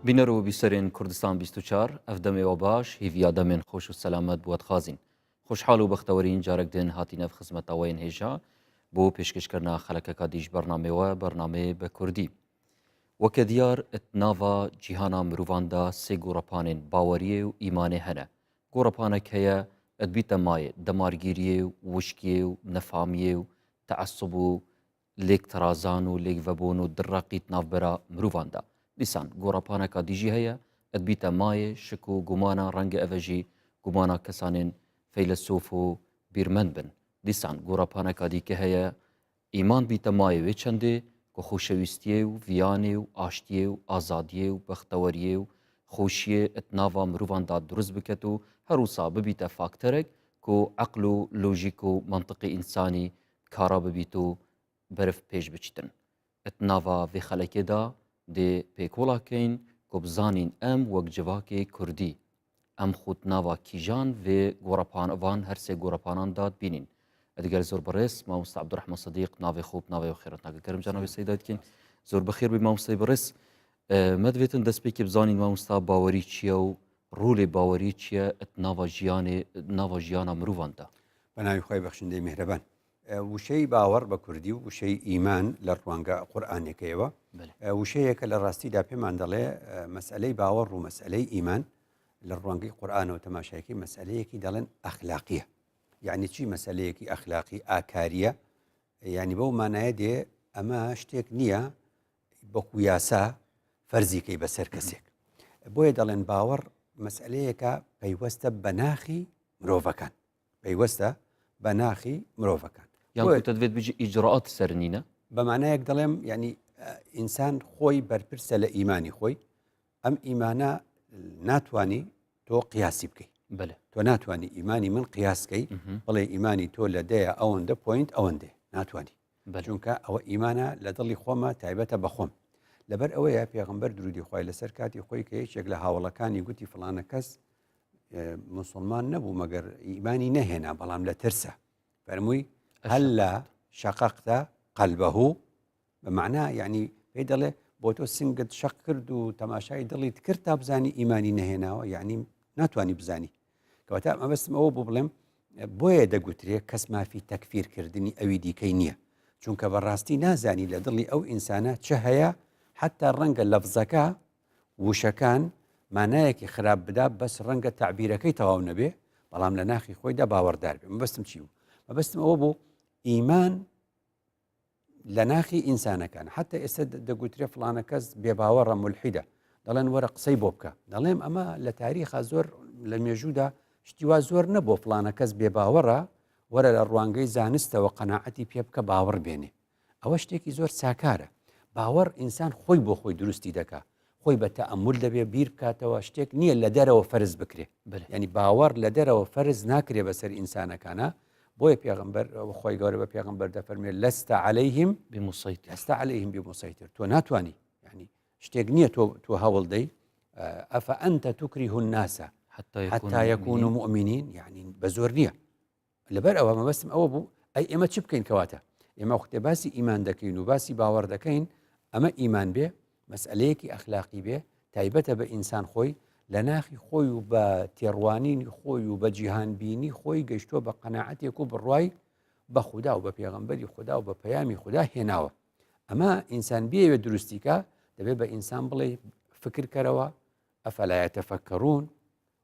بینەر و بیسەرێن کوردستان 24 ئەف دەمێ وە باش هیڤیا دەمێن خۆش و سەلامەت بووە دخوازین خۆشحاڵ و بەختەوەرین جارەک دێن هاتینە خزمەتەوەین هێژا بۆ پێشکەشکردنا خەلەکەکە دیش بەرنامەوە بەرنامەیە بە کوردی وەکە دیار ناڤا جیهانا مروڤاندا سێ گۆڕەپانێن باوەریێ و ئیمانێ هەنە. گۆڕەپانەک هەیە ئەدبیتە مایێ دەمارگیریێ و وشکیێ و نەفامیێ و تەعەسوب و لێک ترازان و لێک ڤەبۆن و دڕەقیت ناڤبەرا مروڤاندا. دیسان گۆڕەپانەکا دیژی هەیە ئەدبیتە مایێ شک و گومانا ڕەنگە ئەڤە ژی گومانا کەسانێن فەیلەسوف و بیرمەند بن. دیسان گۆڕەپانەکا دیکە هەیە ئیمان بیتە مایێ وێ چەندێ کو خوشەویستیێ و ڤیانێ و ئاشتیێ و ئازادیێ و بەختەوەریێ و خوشیێ ت ناڤا مروڤان دا دروست بکەت و هەر وسا ببیتە فاکتەرەک کو عەقل و لوژیک و مەنتقی ئینسانی کارا ببیت و بەرف پێش بچیتن. ت ناڤا ڤێ خەلەکێ دا دێ پێکۆڵا کەین کو بزانین ئەم وەک جڤاکێ کوردی ئەم خوت ناڤا کیژان ڤێ گۆڕەپان ڤان هەر سێ گۆڕەپانان داد بینین ئەدگەر زۆر بەڕێز مامۆستا عەبدولڕەحمان سدیق ناڤێ خوب ناڤێ و خێرەت ناگە گەرم جاناوی سەیدا دکەین زۆر بەخێر بی مامۆستای بەڕێز مەدوێتن دەستپێکی بزانین مامۆستا باوەری چییە و ڕوولێ باوەری چییە ئەت ناڤا ژیانێ ناڤا ژیانا مروڤاندا. بە ناوی خوای بەخشندەی میهرەبان. وشەی باوەڕ بە کوردی و وشەی ئیمان لە ڕوانگە قورئانەکەیەوە وشەیەکە لە ڕاستیدا پێمان دەڵێ مەسئلەی باوەڕ و مەسئلەی ئیمان لە ڕوانگەی قورئانەوە تەماشایەکەی مەسئلەیەکی دەڵێن ئەخلاقیە یعنی چی مەسئلەیەکی ئەخلاقی ئاکاریە یعنی بەو مانایە دێ ئەمە شتێک نییە وەکو یاسا فەرزیکەی بەسەر کەسێک بۆیە دەڵێن باوەڕ مەسئلەیەکە پەیوەستە بە ناخی مرۆڤەکان پەیوەستە بە ناخی مرۆڤەکان. یان کورتە دەبێت بژی ئیجرائات سەر نینە؟ بە مانایەک دەڵێم یعنی ئینسان خۆی بەرپرسە لە ئیمانی خۆی ئەم ئیمانە ناتانی تۆ قیاسی بکەیت بەێ تۆ ناتانی ئیمانی من قیاسکەی بڵێ ئیمانی تۆ لە دەیە ئەوەندە point ئەوەندێ ناتانی چونکە ئەوە ئیمانە لە دڵی خۆمە تایبەتە بە خۆم لەبەر ئەوەیە پێغمبەر درودی خوای لەسەر کاتی خۆی کە یەکێک لە هاوڵەکانی گوتی فڵانە کەس مسلمان نەبوو مەگەر ئیمانی نەهێنا بەڵام لە ترسە فەرمووی هەل لە شققت قلبه بە معنا یعنی پێی دەڵێ بۆ تۆ سنگت شەق کرد و تەماشای دڵیت کرد تا بزانی ئیمانی نەهێناوە یعنی ناتوانانی بزانی کەواتە مەبەستم ئەوە بوو بڵێم بۆیە دەگوترێ کەس مافی تەکفیرکردنی ئەوی دیکەی نییە چونکە بەڕاستی نازانی لە دڵی ئەو ئینسانە چ هەیە حتا ڕەنگە لەفزەکە وشەکان مانایەکی خراپ بدا بەس ڕەنگە تعبیرەکەی تەواو نەبێ بەڵام لە ناخی خۆیدا باوەڕدار بێ مەبەستم چی بوو مەبەستم ئەوە بوو ئیمان لە ناخی ئینسانەکان حتا ئێستا دەگوترێ فڵانە کەس بێباوەڕە مولحیدە دەڵێن وەرە قسەی بۆ بکە دەڵێم ئەمە لە تاریخا زۆر لە مێژوودا شتیوا زۆر نەبوو فڵانە کەس بێباوەڕە وەرە لە ڕوانگەی زانستەوە قەناعەتی پێ بکە باوەڕ بێنێ ئەوە شتێکی زۆر ساکارە باوەڕ ئینسان خۆی بۆ خۆی دروستی دەکا خۆی بە تەئەمول دەبێ بیر بکاتەوە شتێک نییە لە دەرەوە فەرز بکرێ ینی باوەڕ لە دەرەوە فەرز ناکرێ بەسەر ئینسانەکانە بۆیە پێغمبەر خۆی گەورە بە پێغمبەر دەفەرمێ لست عليهم بمسيطر لست عليهم بمسيطر تۆ ناتوانانی ینی شتێک نییە تۆ تۆ هەوڵ دەی أفأنت تكره الناس حتى يكونوا مؤمنين یعنی بە زۆر نییە لەبەر ئەوە مەبەستم ئەوە بوو ئەی ئێمە چ بکەین کەواتە ئێمە وەختێ باسی ئیمان دەکەین و باسی باوەڕ دەکەین ئەمە ئیمان بێ مەسئلەیەکی ئەخلاقی بێ تایبەتە بە ئینسان خۆی لە ناخی خۆی و بە تێڕوانینی خۆی و بە جیهانبینی خۆی گەشتووە بە قەناعەتێک و بڕوای بە خودا و بە پێغەمبەری خودا و بە پەیامی خودا هێناوە ئەمە ئینسان بیەوێت دروستیکە دەبێت بە ئینسان بڵێ فکرکەرەوە أفلا يتفكرون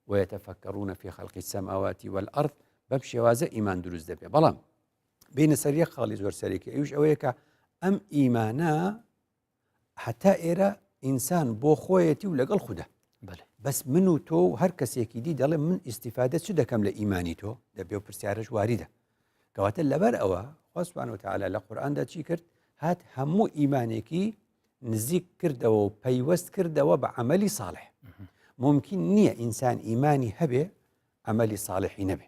ويتفكرون في خلق السماوات والأرض بەم شێوازە ئیمان دروست دەبێت بەڵام بینە سەر یەک خاڵی زۆر سەرێکی ئەوش ئەوەیە کە ئەم ئیمانە هەتا ئێرە ئینسان بۆ خۆیەتی و لەگەڵ خوددا بەس من و تۆ و هەر کەسێکی دی دەڵێ من ئیسیفادە چ دەکەم لە ئیمانی تۆ دەبێ و پرسیارش واریدە کەواتە لەبەر ئەوە خوا سبحانە وتعالی لە قورئاندا چی کرد هات هەموو ئیمانێکی نزیک کردەوە و پەیوەست کردەوە بە عملی صالح ممکن نییە ئینسان ئیمانی هەبێ عملی صالحی نەبێ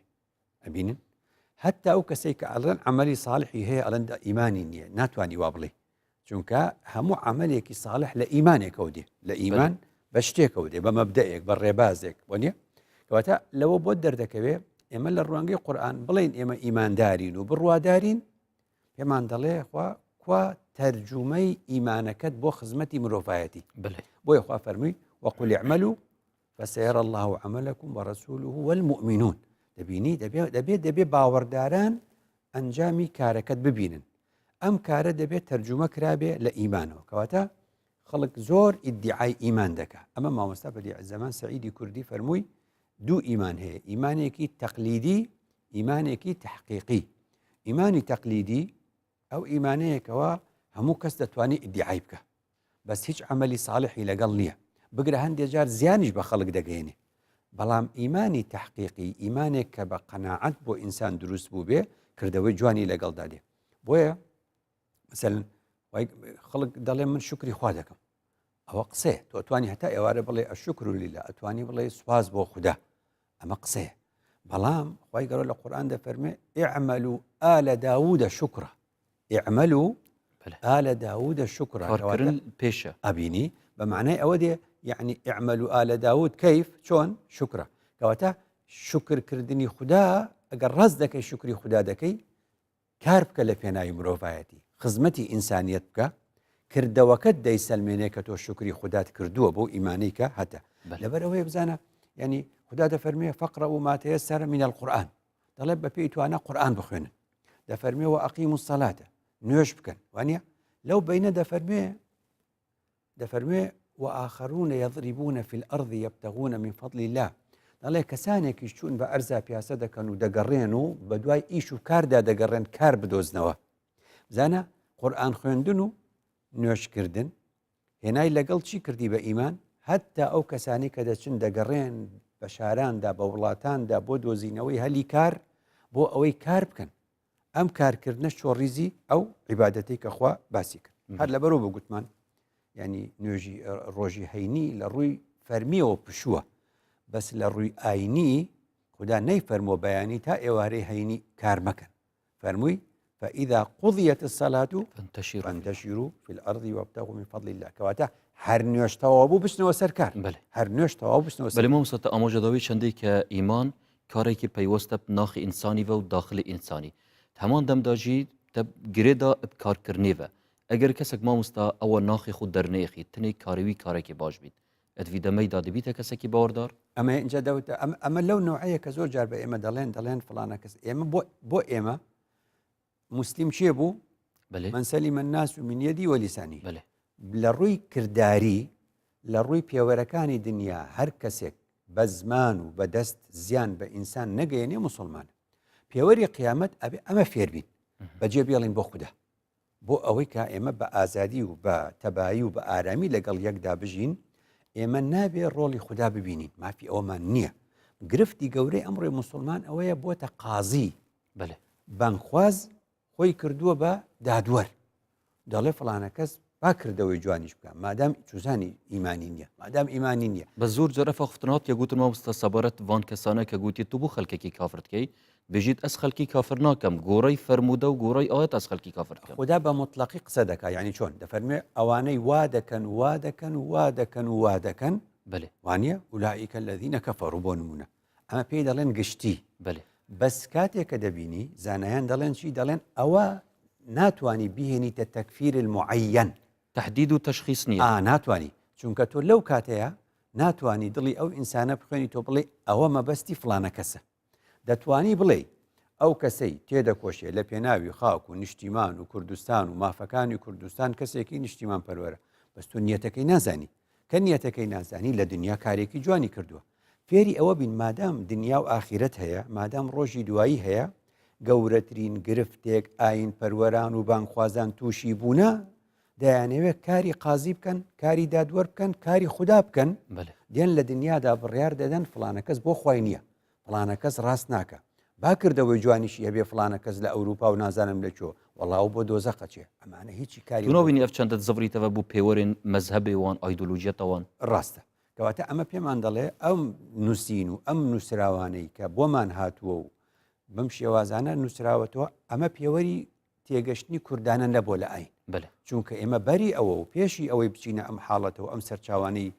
ئەبینن حتا ئەو کەسێک کە ئەڵێن عملی صالحی هەیە ئەڵەن ئیمانی نییە ناتوانانی وا بڵێ چونکە هەموو عملێکی صالح لە ئیمانێکەوە دێ لە ئیمان بە شتێکەوە دێ بە مەبدەئێک بە ڕێبازێک بۆ نییە کەواتە لەوە بۆت دەردەکەوێ ئێمە لە ڕوانگەی قورآن بڵێن ئێمە ئیماندارین و بڕوادارین پێمان دەڵێ خوا کوا تەرجومەی ئیمانەکەت بۆ خزمەتی مرۆڤایەتی بڵێ بۆیە خوا فەرمووی. وقل اعملوا فسيرى الله عملكم ورسوله والمؤمنون دەبینی دەبێ دەبێ دەبێ باوەڕداران ئەنجامی کارەکەت ببینن ئەم کارە دەبێت تەرجومە کرابێ لە ئیمانەوە کەواتە خەڵک زۆر ئیدعای ئیمان دەکا ئەمە مامۆستا بەدیع زەمان سەعیدی کوردی فەرمووی دوو ئیمان هەیە ئیمانێکی تەقلیدی ئیمانێکی تحقیقی ئیمانی تەقلیدی ئەو ئیمانەیەکەوە هەموو کەس دەتوانێت ئیدعای بکە بەس هیچ عملی صالحی لەگەڵ نییە بگرە هەندێک جار زیانیش بە خەڵک دەگەێنێ بەڵام ئیمانی تحقیقی ئیمانێک کە بە قەناعەت بۆ ئینسان دروست بوو بێ کردەوەی جوانی لەگەڵدا دێ بۆیە مثلەن خەڵک دەڵێ من شکری خوا دەکەم ئەوە قسەیە تۆ توانی هەتا ئێوارە بڵێ ئەشکر و لیلا ئەتوانی بڵێ سوپاس بۆ خودا ئەمە قسەیە بەڵام خی گەڕ لە قورآن دەفەرمێ اعمل و ئالە داوودە شکرە اعمل و ئالە داوودە شکرە کارکردن پێشە ئەبینی بە معنای ئەوە دێ یعنی اعمل و ئالە داوود کەیف چۆن شکرە کەواتە شکرکردنی خودا ئەگەر ڕاست دەکەی شکری خودا دەکەی کار بکە لە پێناوی مرۆڤایەتی، خزمەتی ئینسانیەت بکە، کردەوەکەت دەیسەلمێنێ کە تۆ شوکری خودات کردووە بەو ئیمانەی کە هەتە. لەبەر ئەوەیە بزانە یعنی خودا دەفەرمێ فاقرءوا ما تيسر من القرآن دەڵێ بە پێی توانا قورئان بخوێنن دەفەرمێ وأقيموا الصلاة نوێژ بکەن وانە لەو بینە دەفەرمێ دەفەرموێ، وآخرون یضربون فی الارض یبتغون من فضل اللە، دەڵێ کەسانێکیش چوون بە ئەرزا پیاسە دەکەن و دەگەڕێن و بە دوای ئیش و کاردا دەگەڕێن کار بدۆزنەوە. بزانە قورئان خوێندن و نوێژکردن هێنای لەگەڵ چی کردی بە ئیمان؟ هەتا ئەو کەسانی کە دەچن دەگەڕێن بە شاراندا بە وڵاتاندا بۆ دۆزینەوەی هەلی کار بۆ ئەوەی کار بکەن ئەم کارکردنەش چۆ ڕیزی ئەو عیبادەتەی کە خوا باسی کرد هەر لەبەرەوە بە گوتمان ینی نوێژی ڕۆژی هەینی لە ڕووی فەرمیەوە پشووە بەس لە ڕووی ئاینی خدا نەی فەرمۆ بەیانی تا ئێوارەی هەینی کار مەکەن فەرمووی فإذا قضيت الصلاة فانتشروا في الأرض وابتغوا من فضل الله کەواتە هەر نوێژ تەواو بوو بچنەوە سەر کار هەر نوێژ تەواو بچنەوە بەێ مامۆستا ئاماژە داوی چەندەی کە ئیمان کارێکی پەیوەستە ب ناخی ئینسانی ڤە و داخلی ئینسانی د هەمان دەمدا ژی تە گرێدا ب کارکردنێ ڤە ئەگەر کەسەک مامۆستا ئەوە ناخی خو دەرنێخی تنێ کارێ وی کارێکی باش بیت ئەد ڤی دەمەیدا دبیتە کەسەکی باوەڕدار؟ ئەمە ئینجا دەوتە ئەمە لەو نەوعەیە کە زۆر جار بە ئێمە دەڵێن دەڵێن فڵانە کەس ئێمە بۆ بۆ ئێمە موسلیم کێ بوو من سلم الناس من يدي ولسانه لە ڕووی کرداری لە ڕووی پێوەرەکانی دنیا هەر کەسێک بە زمان و بە دەست زیان بە ئینسان نەگەیەنێ موسڵمانە پێوەری قیامەت ئەبێ ئەمە فێربین بەجێ بێڵین بۆ خودا بۆ ئەوەی کە ئێمە بە ئازادی و بە تەبایی و بە ئارامی لەگەڵ یەکدا بژین ئێمە نابێ ڕۆڵی خودا ببینین مافی ئەومان نییە گرفتی گەورەی ئەمڕۆی مسلمان ئەوەیە بۆتە قازی بەلێ. بانگخواز خۆی کردووە بە دادوەر دەڵێ فڵانە کەس با کردەوەی جوانیش بکە مادام چوزانی ئیمانی نییە مادام ئیمانی نییە بە زۆر جارە فەخفتنات کە گوتن مامۆستا سەبارەت ڤان کەسانە کە گوتی تو بۆ خەلکێکی کافر دکەی بژیت ئەس خەلکی کافر ناکەم گۆڕەی فەرموودە و گۆڕەی ئایەت ئەس خەلکی کافر دکەم. خودا بە موتڵەقی قسە دەکا یانی چۆن دەفەرموێ ئەوانەی وا دەکەن وا دەکەن وا دەکەن و وا دەکەن بەلێ. وانیە اولئک الذین کفروا بۆ نمونە ئەمە پێی دەڵێن گشتی بەلێ. بەس کاتێک کە دەبینی زانایان دەڵێن چی دەڵێن ئەوە ناتوانی بهێنیتە تەکفیر المعین تحدید و تشخیص نییە ئا ناتوانی چونکە تۆ لەو کاتەیە ناتوانی دڵی ئەو ئینسانە بخوێنی تۆ بڵێ ئەوە مەبەستی فلانە کەسە دەتوانی بڵێ ئەو کەسەی تێدەکۆشێ لە پێناوی خاک و نیشتیمان و کوردستان و مافەکانی کوردستان کەسێکی نیشتیمان پەروەرە بەس تۆ نیەتەکەی نازانی کە نیەتەکەی نازانی لە دنیا کارێکی جوانی کردووە فێری ئەوە بین مادام دنیا و ئاخیرەت هەیە مادام ڕۆژی دوایی هەیە گەورەترین گرفتێک ئاین پەروەران و بانگخوازان تووشی بوونە دەیانەوێت کاری قازی بکەن کاری دادوەر بکەن کاری خودا بکەن دێن لە دنیادا بڕیار دەدەن فلانە کەس بۆ خوای نییە فڵانە کەس ڕاست ناکا با کردەوەی جوانیشی هەبێ فڵانە کەس لە ئەوروپا و نازانم لە کوێ وەڵا ئەو بۆ دۆزەخ ئەچێ ئەمانە هیچی کاری تو نابینی ئەف چەندە زڤریتەوە بۆ پێوەرێن مەزهەبێ وان ئایدۆلۆژیەتە وان. ڕاستە کەواتە ئەمە پێمان دەڵێ ئەم نووسین و ئەم نووسراوانەی کە بۆمان هاتووە و بەم شێوازانە نووسراوەتەوە ئەمە پێوەری تێگەشتنی کوردانە نەبووە لە ئاین بەلێ. چونکە ئێمە بەری ئەوە و پێشی ئەوەی بچینە ئەم حاڵەتەوە ئەم سەرچاوانەی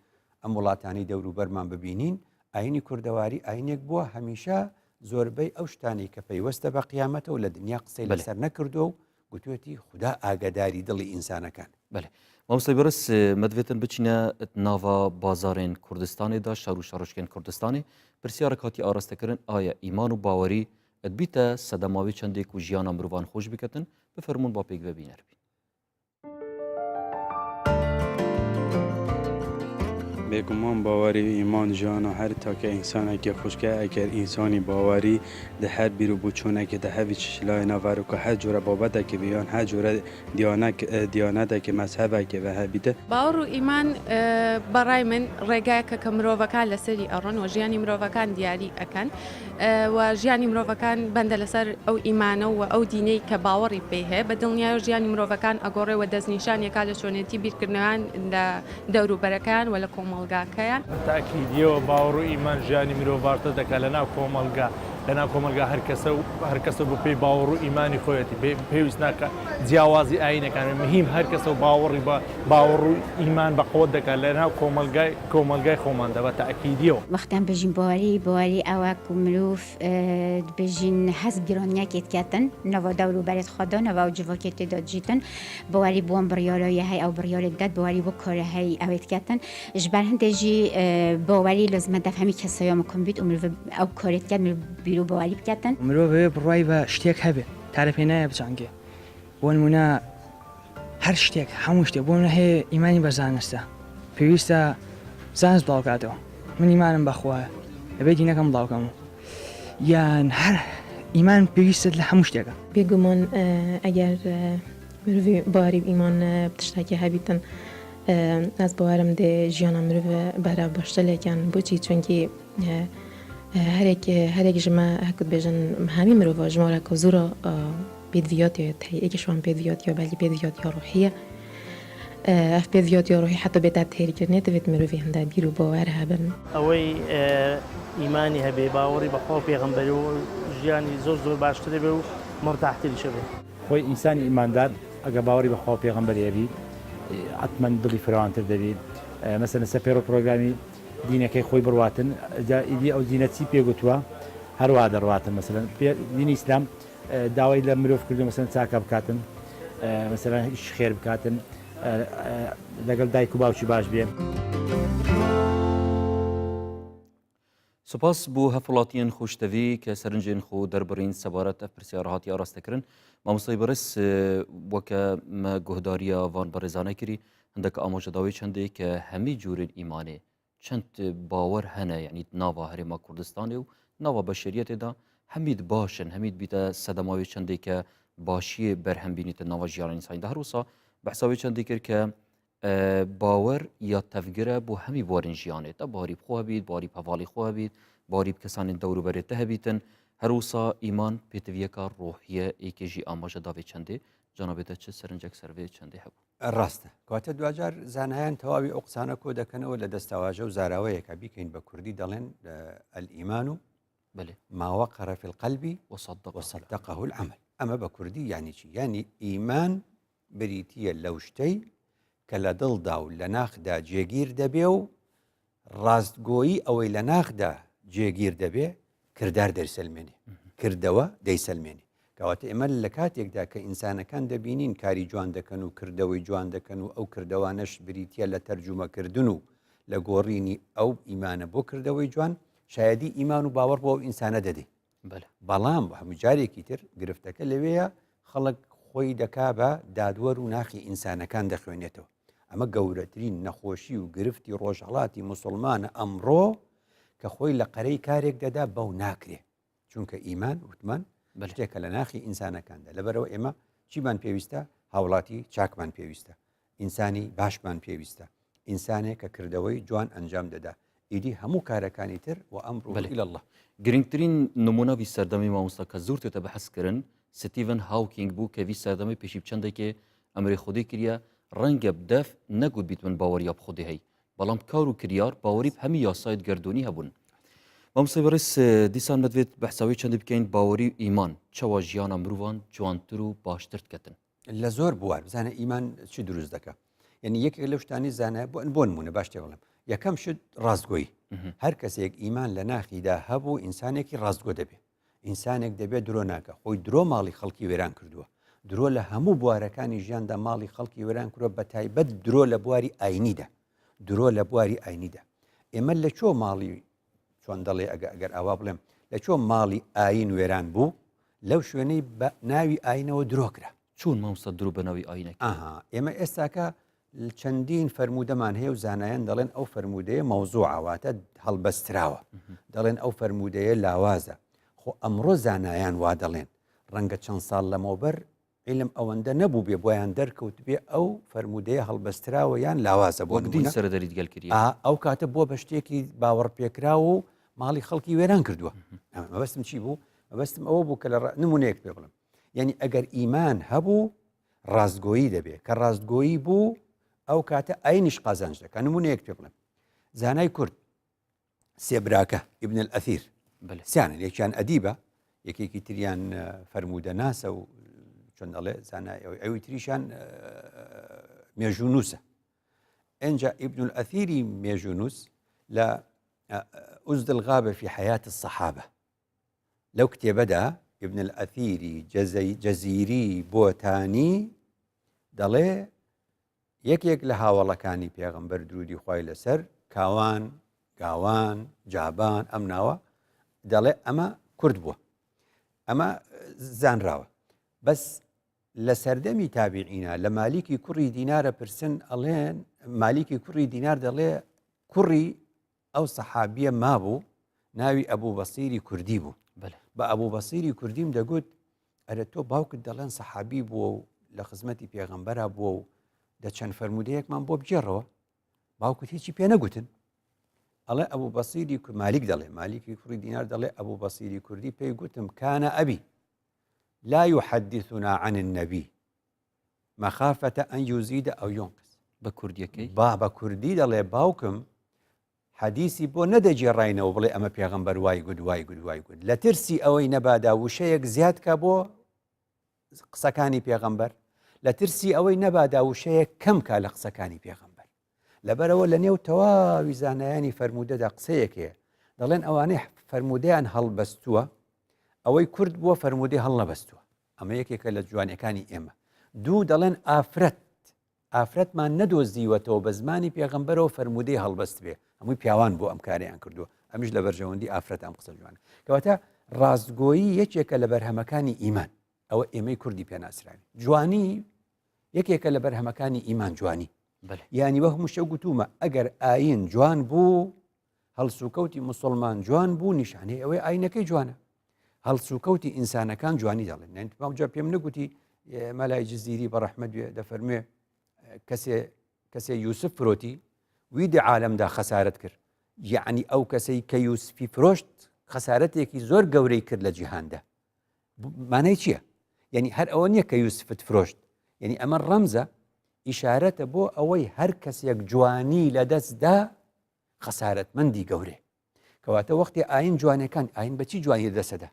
ئەم وڵاتانەی دەوروبەرمان ببینین ئاینی کوردەواری ئاینێک بووە هەمیشە زۆربەی ئەو شتانەی کە پەیوەستە بە قیامەتەوە لە دنیا قسەی لەسەر نەکردووە و. وتوێتی خودا ئاگاداری دڵی ئینسانەکان. بەلێ مامۆستای بەڕێز مەدڤێتن بچینە ناڤا بازارێن کوردستانێ دا شار و شارۆچکێن کوردستانێ پرسیارەک هاتی ئاراستەکردن ئایا ئیمان و باوەری ئەدبیتە سەدەماوی چەندێک و ژیانا مروڤان خۆش بکەتن بفەرموون با پێکڤە بینەر بین. بێگومان باوەری و ئیمان ژیانا هەر تاکە ئینسانێکی خوشکە ئەگەر ئینسانی باوەری دە هەر بیر و بوچوونێکی دە هەوی چشلای ناڤەرۆکە هەر جورە بابەتێکی بی یان هەر جورە دیانەک دیانەتێکی مەزهەبێکی ڤە هەبیت. باوەڕ و ئیمان بە ڕای من ڕێگایەکە کە مرۆڤەکان لەسەری ئەڕۆن و ژیانی مرۆڤەکان دیاری ئەکەن و ژیانی مرۆڤەکان بەندە لەسەر ئەو ئیمانە و ئەو دینەی کە باوەڕی پێی هەیە بە دڵنیایەوە ژیانی مرۆڤەکان ئەگۆڕێ و دەستنیشانی ئەکا لە چۆنێتی بیرکردنەوەیان لە دەوروبەرەکەیان و لە کۆمەڵگاکەیان. بە تەئکیدیەوە باوەڕ و ئیمان ژیانی مرۆڤ باشتر دەکات لە ناو کۆمەڵگا، لە ناو کۆمەڵگا هەر کەسە و هەر کەسە بە پێی باوەڕ و ئیمانی خۆیەتی پێویست ناکات جیاوازی ئایینەکان بێت مهیم هەر کەسە و باوەڕی بە باوەڕ و ئیمان بە قوت دەکات لە ناو کۆمەڵگای کۆمەڵگای خۆماندا بە تەئکیدیەوە. وەختان بژین باوەری باوەری ئەوە کو مروڤ دبێژین هەست گرانیەکێ دکەتن ناڤا دەور و بەرێت خۆدا ناڤا ئەو جڤاکێ تێدا دژیتن باوەری بوان بڕیارایە هەی ئەو بڕیارێ ددەت باوەری بۆ کارە هەی ئەوێ دکەتن ژ بەر هندێ ژی باوەری لازمە دەف هەمی کەسایا مکم بیت و مروڤ ئەو کارێ دکەت مروڤ بیرو باوەری بکەتن. مرۆڤ ئەوێ بڕوای بە شتێک هەبێ تا لە پێنایا بجەنگێ بۆ نموونە هەر شتێک هەموو شتێک بۆ نموونە هەیە ئیمانی بە زانستە پێویستە زانست بڵاوکاتەوە من ئیمانم بە خوایە ئەبێ دینەکەم بڵاوکەمەوە یان هەر ئیمان پێویستت لە هەموو شتێکە. بێگومان ئەگەر مرۆڤ باری ئیمان بتشتاکی هەبیتن ئەز باوەرم دێ ژیانا مرۆڤ بەرە باشتر لێکیان بۆچی چونکی هەرێک هەرێک ژمە هەکوت بێژن هەمی مرۆڤ ژمارە کە زۆرە پێدڤیات هەی ئێکیش وان پێدڤیات یا بەلی پێدڤیات یا ڕۆحیە ئەف پێدڤیات یا ڕۆحی حتا بێتە تێرکردنێ دەبێت مرۆڤی هەندە بیر و باوەر هەبن. ئەوەی ئیمانی هەبێ باوەڕی بە خوا و پێغەمبەری و ژیانی زۆر زۆر باشتر ئەبێ و مورتاحتریش ئەبێ. خۆی ئینسانی ئیماندار ئەگەر باوەڕی بە خوا و پێغەمبەری هەبی حەتمەن دڵی فراوانتر دەبی مەسەلەن لەسەر پەیڕەو پرۆگرامی دینەکەی خۆی بڕواتن جا ئیدی ئەو دینە چی پێ گوتووە هەروا دەڕواتن مەسەلەن دینی ئیسلام داوای لە مرۆڤ کردو مەسەلەن چاکە بکاتن مەسەلەن ئیش خێر بکاتن لەگەڵ دایک و باوکی باش بێ. سپاس بۆ هەفڵاتیەن خۆشتەوی کە سەرنجێن خۆ دەربڕین سەبارەت ئەف پرسیارە هاتی ئاراستەکردن مامۆستای بەڕێز وەکە مە گۆهداریە ڤان بەڕێزانە کری هەندێک ئاماژەداوی چەندێک کە هەمی جورن ئیمانێ چەند باوەر هەنە یعنی ناوا هەرێما کوردستانێ و ناوا بەشەریەتێدا هەمیت باشن هەمیت بیتە سەدەماوی چەندێک کە باشیە بەرهەم بینیتە ناوە ژیان ئینسانیدا هەروسا بەحساوی چەندی کرد کە باوەر یا تەڤگرە بۆ هەمی بوارین ژیانێ تە باری بخۆ هەبیت باری هەڤاڵی خۆ هەبیت باری کەسانین دەوروبەرێت تە هەبیتن هەروسا ئیمان پێتویەکە ڕۆحیە ئێکێژی ئاماژە داوێ چەندێ جانابێتە چ سەرنجێک سەرێ چەندێ هەبوو. ڕاستە کەواتە دواجار زانایان تەواوی ئەو قسانە کۆ دەکەنەوە لە دەستەواژە و زاراوەیەکە بیکەین بە کوردی دەڵێن الإیمان و بەێ ما وقر في القلب وصدق وصدقه العمل ئەمە بە کوردی یانی چی یانی ئیمان بریتییە لەو شتەی کە لە دڵدا و لە ناخدا جێگیر دەبێ و ڕاستگۆیی ئەوەی لە ناخدا جێگیر دەبێ کردار دەیسەلمێنێ، کردەوە دەیسەلمێنێ. کەواتە ئێمە لە کاتێکدا کە ئینسانەکان دەبینین کاری جوان دەکەن و کردەوەی جوان دەکەن و ئەو کردەوانەش بریتییە لە تەرجومەکردن و لە گۆڕینی ئەو ئیمانە بۆ کردەوەی جوان، شایەدی ئیمان و باوەڕ بۆ ئەو ئینسانە دەدەین. بەڵام هەموو جارێکی تر گرفتەکە لەوەیە خەڵک خۆی دەکا بە دادوەر و ناخی ئینسانەکان دەخوێنێتەوە ئەمە گەورەترین نەخۆشی و گرفتی ڕۆژهڵاتی مسلمانە ئەمڕۆ کە خۆی لە قەرەی کارێک دەدا بەو ناکرێ چونکە ئیمان وتمان شتێکە لە ناخی ئینسانەکاندا لەبەرەوە ئێمە چیمان پێویستە هاوڵاتی چاکمان پێویستە ئینسانی باشمان پێویستە ئینسانێک کە کردەوەی جوان ئەنجام دەدا ئیدی هەموو کارەکانی تر وامره الی اللە. گرنگترین نمونە ڤی سەردەمی مامۆستا کە زور تێتە بەحس کرن ستیڤن هاوکینگ بوو کە ڤی سەردەمی پێشی بچەندێکێ ئەمرێ خودێ کریە ڕەنگە بدەف نەگوت بیت من باوەریا بخودێ هەی بەڵام کار و کریار باوەری هەمی یاسایت گەردوونی هەبوون مامۆستای بەڕێز دیسان مەدوێت بەحساوی چەندی بکەین باوەری و ئیمان چەوا ژیانە مروان جوانتر و باشتر کەتن لە زۆر بوار بزانە ئیمان چی دروست دەکە یعنی یەکێک لەو شتانی زانە بۆ بۆ نمونە باش تێ بڵێم یەکەم شت ڕاستگۆیی هەر کەسێک ئیمان لە ناخیدا هەبوو ئینسانێکی ڕاستگۆ دەبێ ئینسانێک دەبێت درۆ ناکە خۆی درۆ ماڵی خەڵکی وێران کردووە. درۆ لە هەموو بوارەکانی ژیاندا ماڵی خەڵکی وێران کردوە بە تایبەت درۆ لە بواری ئاینیدا درۆ لە بواری ئاینیدا ئێمە لە چۆ ماڵی چۆن دەڵێ ئەگە ئەگەر ئاوا بڵێم لە چۆ ماڵی ئاین وێران بوو لەو شوێنەی بە ناوی ئاینەوە درۆ کرا. چۆن مامۆستا درۆ بە ناوی ئاینەکە؟ ئەها ئێمە ئێستاکە چەندین فەرموودەمان هەیە و زانایان دەڵێن ئەو فەرموودەیە مەوزوعە واتە هەڵبەستراوە دەڵێن ئەو فەرموودەیە لاوازە خۆ ئەمڕۆ زانایان وا دەڵێن ڕەنگە چەند ساڵ لەمەوبەر عیلم ئەوەندە نەبوو بێ بۆیان دەرکەوت بێ ئەو فەرموودەیە هەڵبەستراوە یان لاوازە بۆ دین سەرەدەریت گەل کردی ئەو کاتە بووە بە شتێکی باوەڕپێکراو و ماڵی خەڵکی وێران کردووە مەبەستم چی بوو مەبەستم ئەوە بوو کە لە نمونەیەک پێ بڵم یعنی ئەگەر ئیمان هەبوو ڕاستگۆیی دەبێ کە ڕاستگۆیی بوو ئەو کاتە ئاینیش قازانج دەکە نمونەیەک پێ بڵێم زانای کورد سێ براکە ابن الأثیر سیانن یەکیان ئەدیبە یەکێکی تریان فەرموودە ناسە و چۆن دەڵێ زانای ئەوی ئەوی تریشان مێژوونووسە ئەجا ابن الأثیری مێژوونووس لە أسود الغابة في حياة الصحابة لەو کتێبەدا ابن الأثیری جەزیری بۆتانی دەڵێ یەکێک لە هاوەڵەکانی پێغەمبەر درودی خوای لەسەر کاوان گاوان جابان ئەم ناوە دەڵێ ئەمە کورد بووە ئەمە زانراوە بەس لە سەردەمی تابعینا لە مالیکی کوڕی دینارە پرسن ئەڵێن مالیکی کوڕی دینار دەڵێ کوڕی ئەو سەحابیە مابوو ناوی ئەبوو بەسیری کوردی بوو بە ئەبوو بەسیری کوردیم دەگوت ئەرە تۆ باوکت دەڵێن سەحابی بووە و لە خزمەتی پێغەمبەرا بووە و دە چەند فەرموودەیەکمان بۆ بگێڕەوە باوکت هیچی پێ نەگوتن ئەڵێ ئەبوو بەسیری مالیک دەڵێ مالیکی کوڕی دینار دەڵێ ئەبوو بەسیری کوردی پێی گوتم كان أبي لا يحدثنا عن النبي مخافة أن يزيد أو ينقص بە کوردیەکەی با بە کوردی دەڵێ باوکم حەدیسی بۆ نەدەگێڕاینەوە بڵێ ئەمە پێغەمبەر وای گوت وای گوت وای گوت لە ترسی ئەوەی نەبادا وشەیەک زیاد کا بۆ قسەکانی پێغەمبەر لە ترسی ئەوەی نەبادا وشەیەک کەم کا لە قسەکانی پێغەمبەر لەبەرەوە لە نێو تەواوی زانایانی فەرموودەدا قسەیەک هەیە دەڵێن ئەوانەی فەرموودەیان هەڵبەستووە ئەوەی کورد بووە فەرموودەی هەڵنەبەستووە ئەمە یەکێکە لە جوانەکانی ئێمە دوو دەڵێن ئافرەت ئافرەتمان نەدۆزیوەتەوە بە زمانی پێغەمبەرەوە فەرموودەی هەڵبەست بێ هەمووی پیاوان بۆ ئەم کاریان کردووە ئەمیش لە بەرژەوەندی ئافرەت ئەم قسە جوانە کەواتە ڕاستگۆیی یەکێکە لە بەرهەمەکانی ئیمان ئەوە ئێمەی کوردی پێناسراوی جوانی یەکێکە لە بەرهەمەکانی ئیمان جوانی یانی وەک مشە گوتومە ئەگەر ئاین جوان بوو هەڵسوکەوتی مسلمان جوان بوو نیشانەی ئەوەی ئاینەکەی جوانە هەڵسوکەوتی ئینسانەکان جوانی دەڵێن نەنتماجا پێم نەگوتی مەلای جززیری بە ڕەحمەت بێ دەفەرموێ کەسێ کەسێ یوسف فرۆتی وی دی عالەمدا خەسارەت کرد یعنی ئەو کەسەی کە یوسفی فرۆشت خەسارەتێکی زۆر گەورەی کرد لە جیهاندا مانای چییە؟ یعنی هەر ئەوە نییە کە یوسفت فرۆشت یعنی ئەمە ڕەمزە ئیشارەتە بۆ ئەوەی هەر کەسێک جوانی لەدەستدا خەسارەتمەندی گەورێ کەواتە وەختی ئاین جوانەکان ئاین بەچی جوانی دەسەدا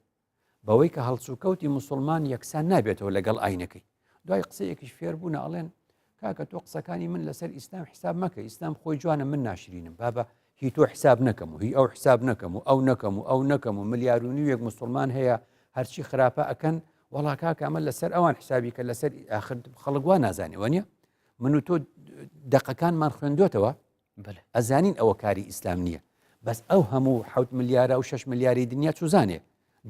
بەوەی کە هەڵسوکەوتی مسلمان یەکسان نابێتەوە لەگەڵ ئاینەکەی دوای قسەیەکیش فێر بوون ئەڵێن کاکە تۆ قسەکانی من لەسەر ئیسلام حساب مەکە ئیسلام خۆی جوانە من ناشرینم بابە هی تۆ حساب نەکەم و هی ئەو حساب نەکەم و ئەو نەکەم و ئەو نەکەم و ملیار و نیوێک مسلمان هەیە هەرچی خراپە ئەکەن وەڵا کاکە ئەمە لەسەر ئەوان حسابی کە لەسەر ئاخر خەڵک وا نازانێ وانە من و تۆ دەقەکانمان خوێندوێتەوە ئەزانین ئەوە کاری ئیسلام نییە بەس ئەو هەموو حوت ملیارە و 6 ملیاری دنیا چزانێ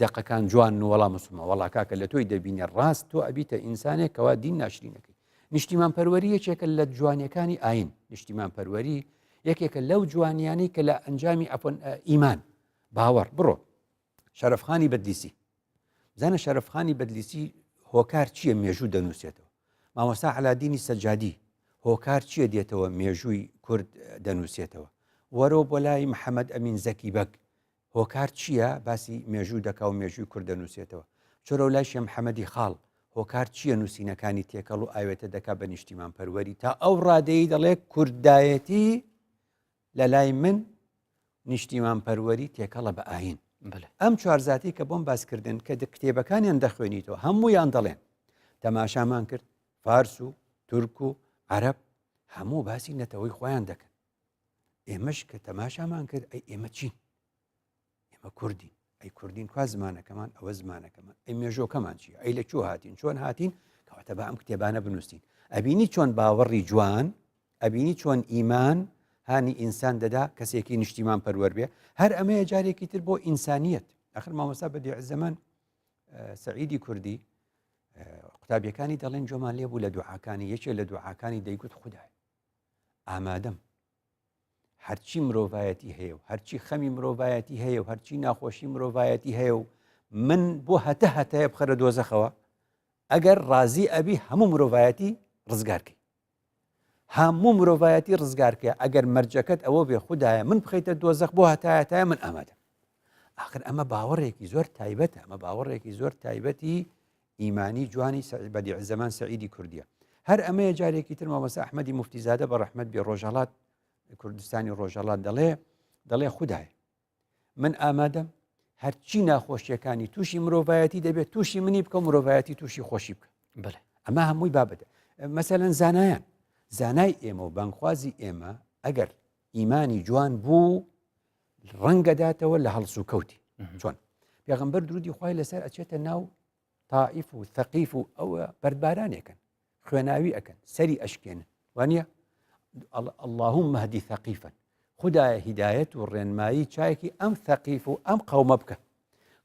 دەقەکان جوان و وەڵا مسلمان وەڵا کاکە لە تۆی دەبینێ ڕاست تۆ ئەبیتە ئینسانێک کەوا دین ناشرینەکەی نیشتیمان پەروەری یەکێکە لە جوانیەکانی ئاین نیشتیمان پەروەری یەکێکە لەو جوانیانەی کە لە ئەنجامی ئەفۆن ئیمان باوەڕ بڕۆ شەرەفخانی بەدلیسی بزانە شەرەفخانی بەدلیسی هۆکار چییە مێژوو دەنووسێتەوە مامۆستا عەلادینی سەجادی هۆکار چییە دێتەوە مێژووی کورد دەنووسێتەوە وەرۆ بۆ لای محەممەد ئەمین زەکی بەگ هۆکار چییە باسی مێژوو دەکا و مێژووی کورد دەنووسێتەوە چۆرەو لای شێ محەممەدی خاڵ هۆکار چییە نووسینەکانی تێکەڵ و ئاوێتە دەکا بە نیشتیمان پەروەری تا ئەو ڕادەی دەڵێ کوردایەتی لە لای من نیشتیمان پەروەری تێکەڵە بە ئاین ئەم چوارزاتی کە بۆم باسکردن کە کتێبەکانیان دەخوێنیتەوە هەمویان دەڵێن تەماشامان کرد فارس و تورک و عەرەب هەموو باسی نەتەوەی خۆیان دەکەن ئێمەش کە تەماشامان کرد ئەی ئێمە چین ئێمە کوردین ئەی کوردین کوا زمانەکەمان ئەوە زمانەکەمان ئەی مێژۆکەمان چی ئەی لە کوێ هاتین چۆن هاتین؟ کەواتە با ئەم کتێبانە بنووسین. ئەبینی چۆن باوەڕی جوان، ئەبینی چۆن ئیمان هانی ئینسان دەدا کەسێکی نیشتیمان پەروەر بێ. هەر ئەمەیە جارێکی تر بۆ ئینسانیەت. ئەخر مامۆستا بەدیع زەمان سەعیدی کوردی قوتابیەکانی دەڵێن جۆمان لێ بوو لە دوعاکانی یەکێ لە دوعاکانی دەیگوت خودای ئامادەم هەرچی مرۆڤایەتی هەیە و هەرچی خەمی مرۆڤایەتی هەیە و هەرچی ناخۆشی مرۆڤایەتی هەیە و من بۆ هەتە هەتەیە بخەرە دۆزەخەوە ئەگەر ڕازی ئەبی هەموو مرۆڤایەتی ڕزگارکەی هەموو مرۆڤایەتی ڕزگارکە ئەگەر مەرجەکەت ئەوە بێ خوددایە من بخیتە دۆزەخ بۆ هەتایەتایە من ئامادەم آخر ئەمە باوەڕێکی زۆر تایبەتە ئەمە باوەڕێکی زۆر تایبەتی ئیمانی جوانی بەدیع زەمان سەعیدی کوردیە هەر ئەمەیە جارێکی تر مامۆستا ئەحمەدی موفتیزادە بە ڕەحمەت بێ ڕۆژهەڵات کوردستانی ڕۆژهەڵات دەڵێ دەڵێ خودایە من ئامادەم هەرچی ناخۆشیەکانی تووشی مرۆڤایەتی دەبێت تووشی منی بکە مرۆڤایەتی تووشی خۆشی بکە بڵێ ئەمە هەمووی بابەتە مەسەلەن زانایان زانای ئێمە و بانگخوازی ئێمە ئەگەر ئیمانی جوان بوو ڕەنگەداتەوە لە هەڵسوکەوتی چۆن پێغمبەر درودی خوای لەسەر ئەچێتە ناو تائیف و ثەقیف و ئەوە بەردبارانێکن خوێناوی ئەکەن سەری ئەشکێنن وانە اللهم هدی ثەقیفەن خدایە هیدایەت و ڕێنمایی چایەکی ئەم ثەقیف و ئەم قەومە بکە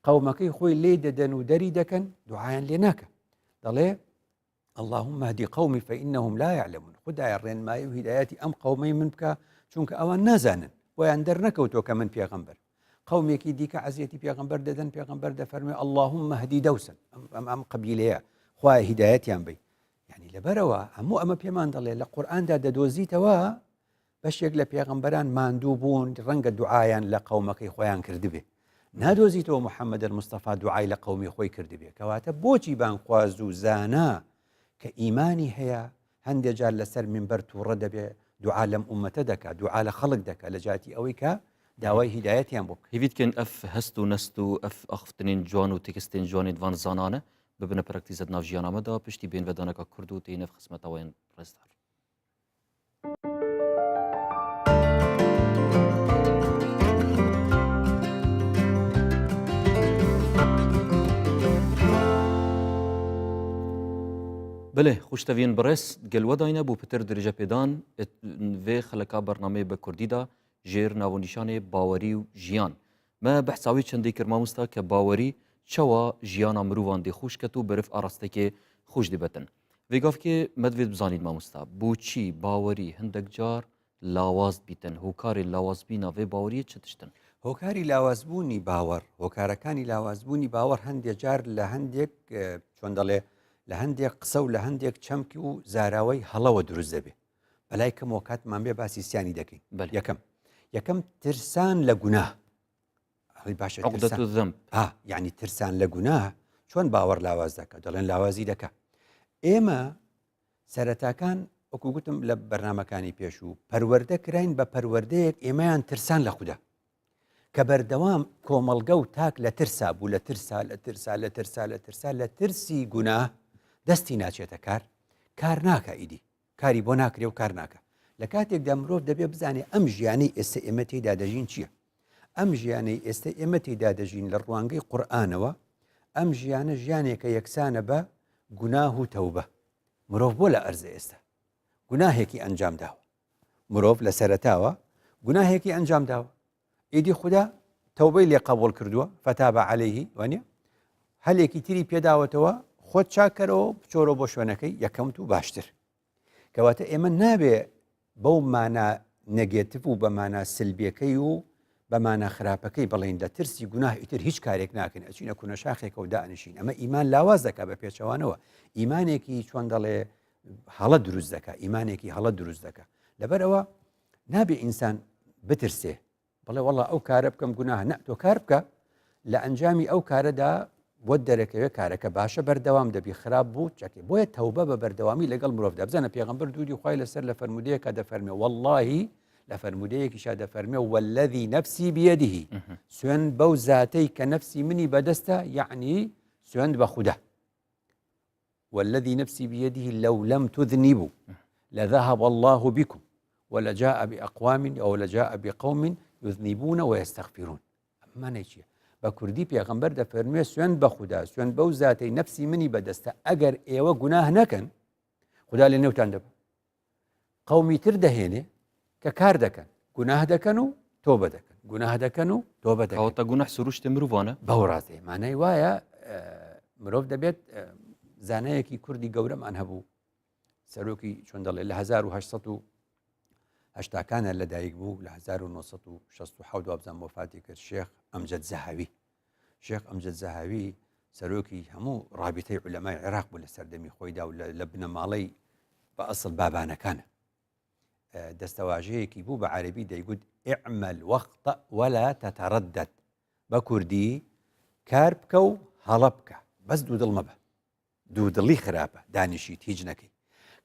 قەومەکەی خۆی لێ دەدەن و دەری دەکەن دوعایان لێ ناکە دەڵێ اللهم اهدی قومی فانهم لا يعلمون خدایە ڕێنمایی و هیدایەتی ئەم قەومەی من بکە چونکە ئەوان نازانن بۆیان دەرنەکەوتووە کە من پێغەمبەر قومێکی دیکە عەزیەتی پێغەمبەر دەدەن پێغەمبەر دەفەرمێ اللهم اهدی دوسا ئەم ئەم قەبیلەیە خوایە هیدایەتیان بی یعنی لەبەرەوە هەموو ئەمە پێمان دەڵێ لە قورئاندا دەدۆزیتەوە بەشێک لە پێغەمبەران ماندوو بوون ڕەنگە دوعایان لە قەومەکەی خۆیان کردبێ نادۆزیتەوە محەممەد المستەفا دوعای لە قەومی خۆی کردبێ کەواتە بۆچی بانگخواز و زانا کە ئیمانی هەیە هەندێ جار لەسەر منبەر تووڕە دەبێ دوعا لەم ئومەتە دەکا دوعا لە خەڵک دەکا لە جاتی ئەوەی کە داوای هیدایەتیان بۆ بکە. هیڤی دکەین ئەف هەست و نەست و ئەف ئاخفتنین جوان و تێکستên جوانên van zanane bibine praktîze di nav jiyana me de piştî bênvedaneka kurd û têne xizmeta wên rêzdar. Belê, xweşteviyên birêz gel we dayne bû pitir dirêjepêdan vê xeleka bernameyê bi kurdî de jêr navûnîşanê bawerî û jiyan. Me behsa wê çendê kir mamosta ke bawerî çawa jiyana mirovan dê xweş ket û beriv arastekê xweş dibetin. Vê gavkê me divêt bizanîn mamosta boçî bawerî hindek car لاواز بیتن هۆکاری لاوازبینا ڤێ باوەریە چ تشتن؟ هۆکاری لاوازبوونی باوەڕ، هۆکارەکانی لاوازبوونی باوەڕ هەندێ جار لە هەندێک چۆن دەڵێ لە هەندێک قسە و لە هەندێک چەمک و زاراوەی هەڵەوە دروست دەبێ بەلای کەمەوە کاتمان بێ باسی سیانی دەکەین یەکەم یەکەم ترسان لە گوناه باشە ذنب یعنی ترسان لە گوناه چۆن باوەڕ لاواز دەکە دەڵێن لاوازی دەکە ئێمە سەرەتاکان وەکو گوتم لە بەرنمەکانی پێشوو پەروەردە کراین بە پەروەردەیەک ئێمەیان ترسان لە خودا کە بەردەوام کۆمەڵگە و تاک لە ترسا بوو لە ترسا لە ترسا لە ترسا لە ترسا لە ترسی گوناه دەستی ناچێتە کار کار ناکە ئیدی کاری بۆ ناکرێ و کار ناکە لە کاتێکدا مرۆڤ دەبێ بزانێ ئەم ژیانەی ئێستا ئێمە تێیدا دەژین چییە ئەم ژیانەی ئێستا ئێمە تێیدا دەژین لە ڕوانگەی قورئانەوە ئەم ژیانە ژیانێکە یەکسانە بە گوناه و تەوبە مرۆڤ بۆ لە ئەرزە ئێستا گوناهێکی ئەنجام داوە مرۆڤ لە سەرەتاوە گوناهێکی ئەنجام داوە ئیدی خودا تەوبەی لێ قبوڵ کردووە فتاب عليه وانە هەلێکی تری پێداوەتەوە خۆت چاکەرەوە بچۆرە بۆ شوێنەکەی یەکەمت و باشتر کەواتە ئێمە نابێ بەو مانا نەگێتڤ و بە مانا سلبیەکەی و بە مانا خراپەکەی بڵێین لە ترسی گوناه ئیتر هیچ کارێک ناکەین ئەچینە کونە شاخێکە و دانیشین ئەمە ئیمان لاواز دەکا بە پێچەوانەوە ئیمانێکی چۆن دەڵێ هەڵە دروست دەکا ئیمانێکی هەڵە دروست دەکا لەبەرئەوە نابێ ئینسان بترسێ بڵێ وەڵا ئەو کارە بکەم گوناه نە تۆ کار بکە لە ئەنجامی ئەو کارەدا بۆت دەرەکەوێت کارەکە باشە بەردەوام دەبی خراپ بوو چەکێ بۆیە تەوبە بە بەردەوامی لەگەڵ مرۆڤدا بزانە پێغەمبەر دوودی خوای لەسەر لە فەرمودەیەکە دەفەرمێ واللهی لە فەرمودەیەکیشا دەفەرمێ والذی نفسی بیەدهی سوێن بەو زاتەی کە نەفسی منی بەدەستە یعنی سوێند بە خودا والذی نفسی بیده لو لم تذنبوا لذهب الله بكم ولجاء بأقوام أو لجاء بقوم يذنبون ويستغفرون ئەمە مانای چییە؟ بە کوردی پێغەمبەر دەفەرموێ سوێند بە خودا سوێند بەو زاتەی نەفسی منی بەدەستە ئەگەر ئێوە گوناه نەکەن خودا لە نێوتان دەبن قومی تر دەهێنێ کە کار دەکەن گوناه دەکەن و تۆبە دەکەن گوناه دەکەن و تۆبە دەکەن تا گوناه سروشتی مرۆڤانە بەو ڕاستێ مانای وایە مرۆڤ دەبێت زانایەکی کوردی گەورەمان هەبوو سەرۆکی چۆن دەڵێ لە 1970 هەشتاکانە لەدایک بوو لە 1967 وابزانم وەفاتی کرد شێخ ئەمجد زەهاوی شێخ ئەمجد زەهاوی سەرۆکی هەموو ڕابیتەی عولەمای عێراق بوو لە سەردەمی خۆیدا و لە بنەماڵەی بە ئەسڵ بابانەکانە دەستەواژەیەکی بوو بە عەربی دەیگوت اعمل واخطأ ولا تتردد بە کوردی کار بکە و هەڵە بکە بەس دوودڵ مەبە دوودڵی خراپە دانیشیت هیچ نەکەی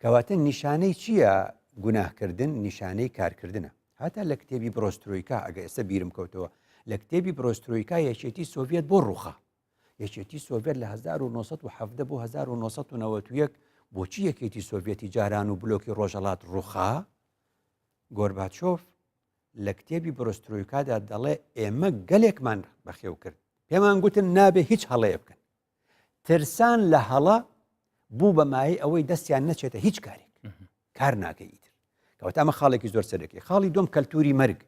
کەواتە نیشانەی چییە گوناهکردن نیشانەی کارکردنە هاتا لە کتێبی برۆسترۆیکا ئەگە ئێستا بیرم کەوتەوە لە کتێبی برۆسترۆیکا یەکێتی سۆڤێت بۆ ڕوخا یەکێتی سۆڤێت لە 1970 بۆ 1991 بۆچی یەکێتی سۆڤێتی جاران و بلۆکی ڕۆژەڵات ڕوخا گۆرباچۆف لە کتێبی برۆسترۆیکادا دەڵێ ئێمە گەلێکمان بەخێو کرد پێمان گوتن نابێ هیچ هەڵەیە بکەن ترسان لە هەڵە بوو بە مایەی ئەوەی دەستیان نەچێتە هیچ کارێک کار ناکەی ئیتر کەواتە ئەمە خاڵێکی زۆر سەرەکی خاڵی دوم کەلتوری مەرگ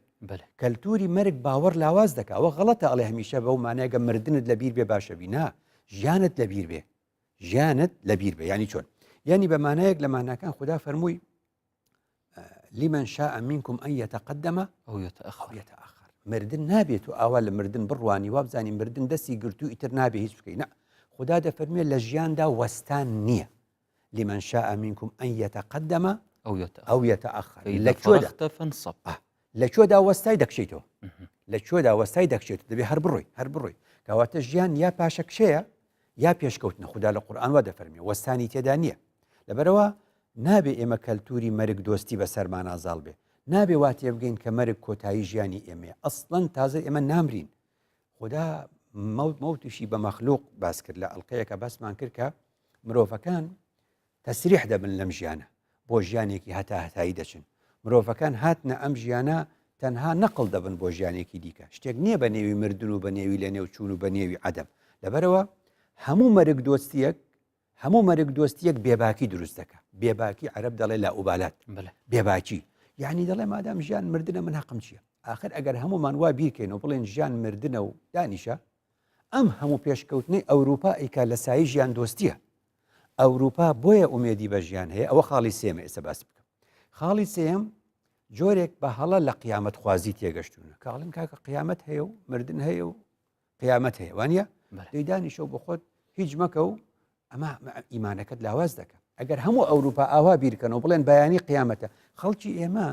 کەلتوری مەرگ باوەڕ لاواز دەکا ئەوە غەڵەتە ئەڵێ هەمیشە بەو مانایگە مردنت لە بیر بێ باشە بی نا ژیانت لە بیر بێ ژیانت لە بیر بێ ینی چۆن ینی بە مانایەک لە ماناکان خدا فەرمووی لمن شاء منكم أن يتقدم أو يتأخر أو يتأخر مردن نابێت و ئاوا لە مردن بڕوانی وابزانی مردن دەستی گرتو ئیتر نابێ هیچ بکەی نا خدا دەفەرموێ لە ژیاندا وەستان نییە لمن شاء منكم أن يتقدم أو يتأخر أو يتأخر لە کوێدا فانصب لە کوێدا وەستای دەکشیتەوە لە کوێدا وەستای دەکشێت دەبێ هەر بڕۆی هەر بڕۆی کەواتە ژیان یا پاشەکشەیە یا پێشکەوتنە خودا لە قورئان وا دەفەرمێ وەستانی تێدا نییە لەبەرەوە نابێ ئێمە کەلتوری مەرگ دۆستی بەسەرمانا زاڵ بێ نابێ وا تێبگەین کە مەرگ کۆتایی ژیانی ئێمەیە ئەسڵەن تازە ئێمە نامرین خدا مەوت مەوتیشی بە مەخلوق باس کرد لە ئەڵلقەیەکە باسمان کرد کە مرۆڤەکان تەسریح دەبن لەم ژیانە بۆ ژیانێکی هەتا هەتایی دەچن مرۆڤەکان هاتنە ئەم ژیانە تەنها نەقڵ دەبن بۆ ژیانێکی دیکە شتێک نییە بە نێوی مردن و بە نێوی لە نێو چوون و بە نێوی عەدەم لەبەرەوە هەموو مەرگ دۆستیەک هەموو مەرگ دۆستیەک بێباکی دروست دەکە بێباکی عەرەب دەڵێ لا ئوبالات بێباکی یعنی دەڵێ مادام ژیان مردنە من حەقم چییە آخر ئەگەر هەمومان وا بیرکەین و بڵێن ژیان مردنە و دانیشە ئەم هەموو پێشکەوتنەی ئەوروپا ئەیکا لە سایەی ژیان دۆستیە ئەوروپا بۆیە ئومێدی بە ژیان هەیە ئەوە خاڵی سێمە ئێستا باس بکەم خاڵی سێم جۆرێک بە هەڵە لە قیامەت خوازی تێگەشتونە کاڵن کاکە قیامەت هەیە و مردن هەیە و قیامەت هەیە وانە دەیدانیشە و بخۆت هیچ مەکە و ئەمە ئیمانەکەت لاواز دەکە ئەگەر هەموو ئەوروپا ئاوا بیرکەنەوە بڵێن بەیانی قیامەتە خەڵکی ئێمە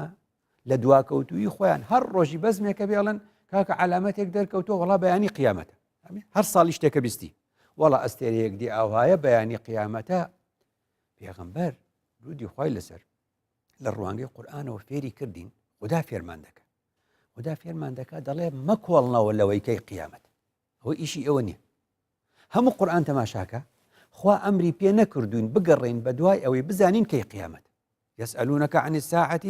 لە دواکەوتووی خۆیان هەر ڕۆژی بەزمێکە بێڵن کاکە علامەتێک دەرکەوتووە وەڵا بەیانی قیامەتە هەر ساڵی شتێکە بیستی وەڵا ئەستێرەیەک دی ئاوهایە بەیانی قیامەتە پێغەمبەر درودی خوای لەسەر لە ڕوانگەی قورئانەوە فێری کردین خدا فێرمان دەکە خدا فێرمان دەکا دەڵێ مەکۆڵنەوە لەوەی کەی قیامەت ئەوە ئیشی ئەوە نییە هەموو قورآن تەماشاکە خوا ئەمری پێ نەکردوین بگەڕێن بە دوای ئەوەی بزانین کەی قیامەت يسألونك عن الساعة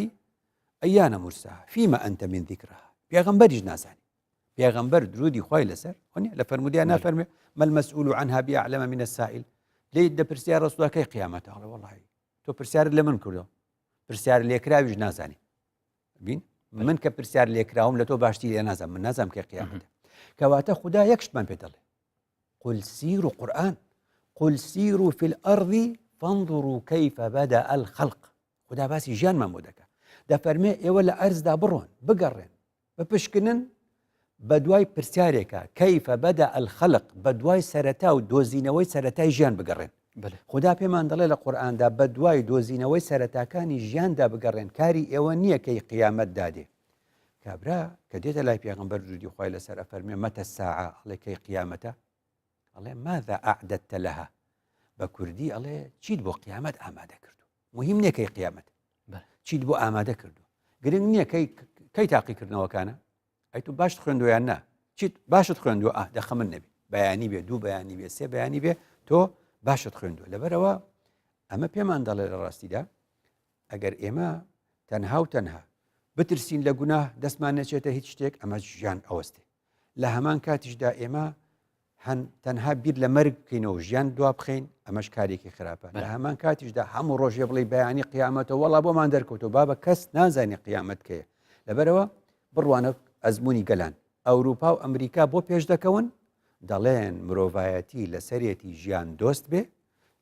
أيان مرساها فيما أنت من ذكرها پێغەمبەریش نازانی پێغەمبەر درودی خوای لەسەر وەنیە لە فەرمودیا نافەرمێ ما المسؤول عنها بأعلم من السائل لێی دەپرسیار ڕسوڵا کەی قیامەتە ئەڵێ وەڵی تۆ پرسیارت لە من کردو پرسیار لێکراویش نازانی بین من کە پرسیار لێکراوم لە تۆ باشتری لێ نازانم من نازانم کە قیامەتە کەواتە خودا یەک شتمان پێ دەڵێ قل سيروا قورآن قل سيروا في الأرض فانظروا كيف بدأ الخلق خدا باسی ژیانمان بۆ دەکا دەفەرمێ ئێوە لە ئەرزدا بڕۆن بگەڕێن بپشکنن بەدوای پرسیارێکە كيف بدأ الخلق بەدوای سەرەتا و دۆزینەوەی سەرەتای ژیان بگەڕێن خودا پێمان دەڵێ لە قورئاندا بەدوای دۆزینەوەی سەرەتاکانی ژیاندا بگەڕێن کاری ئێوە نییە کەی قیامەت دادێ کابرا کە دێتە لای پێغەمبەر درودی خوای لەسەر ئەفەرمێ متى الساعة ئەڵێ کەی قیامەتە ئەڵێ ماذا أعددت لها بە کوردی ئەڵێ چیت بۆ قیامەت ئامادە کردو مهم نییە کەی قیامەت چیت بۆ ئامادە کردو گرنگ نییە کەی کەی تاقیکردنەوەکانە ئەی تو باشت خوێندوە یان نا چیت باشت خوێندوە ئاه دەخە من نەبی بەیانی بێ دوو بەیانی بێ سێ بەیانی بێ تۆ باشت خوێندوە لەبەرەوە ئەمە پێمان دەڵێ لە ڕاستیدا ئەگەر ئێمە تەنها و تەنها بترسین لە گوناه دەستمان نەچێتە هیچ شتێک ئەمە ژیان ئەوەستێ. لە هەمان کاتیشدا ئێمە هەن تەنها بیر لە مەرگ بکەینەوە ژیان دوا بخەین ئەمەش کارێکی خراپە لە هەمان کاتیشدا هەموو ڕۆژێ بڵێ بەیانی قیامەتەوە وەڵا بۆمان دەرکەوتەوە بابە کەس نازانێ قیامەت کەیە لەبەرەوە بڕوانە ئەزمموی گەلان ئەوروپا و ئەمریکا بۆ پێش دەکەون دەڵێن مرۆڤایەتی لەسەرێتی ژیان دۆست بێ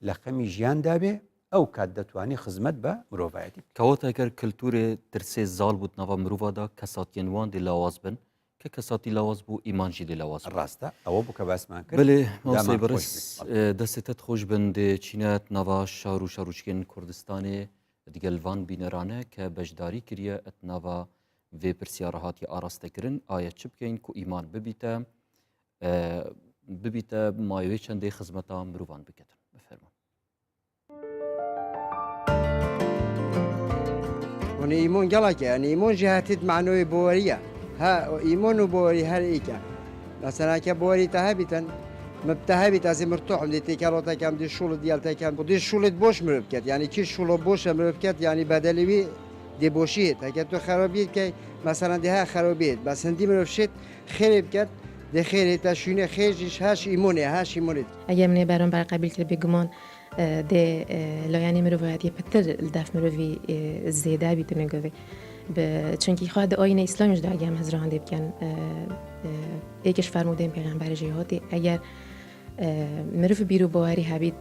لە خەمی ژیاندا بێ ئەو کات دەتوانی خزمەت بە مرۆڤایەتی بکەی. کەواتە گەر کلتورێ ترسێ زاڵ بوت ناڤا مروڤا کەساتیێن وان دێ لاواز بن کە کەساتی لاواز بوو ئیمان ژی دێ لاواز بوو. ڕاستە ئەوە بوو کە باسمان کرد. بەلێ مامۆستای دامان خۆش بەڕێز بێ. بەڵێ. دەستێ تەت خۆش بن دێ چینە ناڤا شار و شاروچکێن کوردستانێ دگەل ڤان بینەرانە کە بەشداری کریە ئەت ناڤا ڤێ پرسیارە هاتیە ئاراستە کرن ئایا چ بکەین کو ئیمان ببیتە ببیتە مایەی چەندەی خزمەتا مروڤان بکەتن بفەرموون. ونی ئیمۆن گەڵەکە یعنی ئیمۆن ژی هاتیت معنۆی بۆریە ها ئیمۆن و بۆری هەر ئیکە مەسەلا کە بۆری تە هەبیتن مبتە هەبیت ئەزی مرتوحم دی تێکەڵۆتەکەم دی شوڵت دیالتەکەم دی شوڵت بۆش مرۆ بکەت یعنی کی شوڵە بۆشە مرۆ بکەت یعنی بەدەلیوی دی بۆشیت هەکە تو خەرابیت کەی مەسەلەن دی ها خەرابیت بەس هەندی مرۆ شێت خێرێ بکەت دێ خێرێ تە شوینێ خێرژیش هاش ئیمۆنێ هاش ئیمۆنێ. ئەگەر منێ بەرامبەر قەبیل کرد بێگومان دێ لایەنی مرۆڤایەتی پتر لە دەف مرۆڤی زێدە بیتنە گۆێ چونکی خوا دە ئاینە ئیسلامیش دا ئەگەر هزرا هەندێ بکەن یەکێش فەرموودەین پێغەمبەر ژێ هاتی ئەگەر مرۆڤ بیر و باوەری هەبیت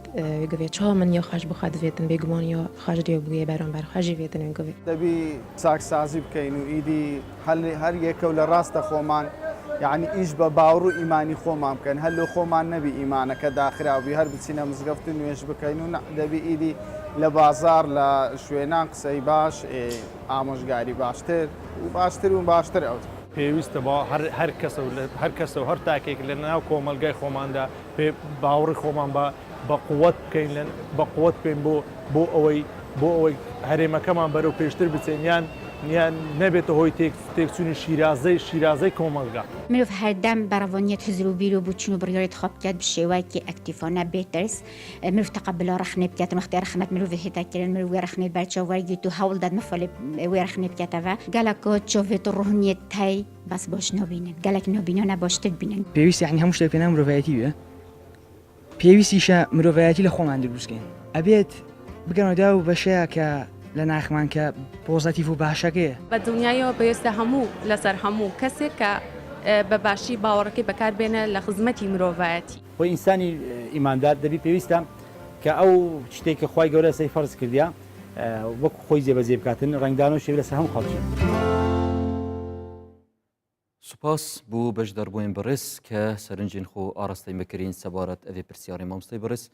گوێ چاوە من یا خۆش بخوا دەێتن بێگومان یا خۆش دێ بووێ بەرامبەر خۆشی وێتن گوێ. دەبی چاکسازی بکەین و ئیدی هەر یەکە و لە ڕاستە خۆمان یعنی ئیش بە باوڕ و ئیمانی خۆمان بکەن هەر لۆ خۆمان نەبی ئیمانەکە داخراو بی هەر بچینە مزگەفت و نوێژ بکەین و دەبی ئیدی لە بازاڕ لە شوێنان قسەی باش ئامۆژگاری باشتر و باشتر و باشتر ئەو. پێویستە با هەر هەر کەسە و هەر کەسە و هەر تاکێک لە ناو کۆمەڵگای خۆماندا پێ باوەڕی خۆمان بە بە قوت بکەین لە بە قوت بکەین بۆ بۆ ئەوەی بۆ ئەوەی هەرێمەکەمان بەرەو پێشتر بچێن یان یان نەبێتە هۆی تێک تێکچوونی شیرازەی شیرازەی کۆمەڵگا. مرۆڤ هەردەم بە ڕەوانیەت هزر و بیر و بوچون و بڕیارێت خۆ بکات بە شێوایەکی ئەکتیفانە بێ ترس مرۆڤ تەقەبولا ڕەخنەی بکاتن وەختێ ڕەخنەت مرۆڤ هێتا کرن مرۆڤ وێ ڕەخنەی بەرچاو وەرگیت و هەوڵ دات مفالێ وێ ڕەخنەی بکاتەڤە گەلەک چۆڤێت و ڕوهنیەت تای بەس باش نابینن گەلەک نابینانە باشتر بینن. پێویستە یانی هەموو شتێک پێناو مرۆڤایەتی بێ پێویستیشە مرۆڤایەتی لە خۆمان دروست کەین ئەبێت بگەنەوە داو بەشەیە کە لە ناخمان کە پۆزەتیڤ و باشەکەیە. بە دڵنیاییەوە پێویستە هەموو لەسەر هەموو کەسێک کە بە باشی باوەڕەکەی بەکار بێنێ لە خزمەتی مرۆڤایەتی. خۆی ئینسانی ئیماندار دەبی پێویستە کە ئەو شتێک کە خوای گەورە لەسەری فەرز کردیە وەکو خۆی جێبەجێ بکاتن ڕەنگدانەوەی شێوی لەسەر هەموو خەڵکی. سوپاس بۆ بەشداربووین بەڕێز کە سەرنجین خۆ ئاراستەی مەکرین سەبارەت ئەvê پرسیارێ مامۆستای بەڕێز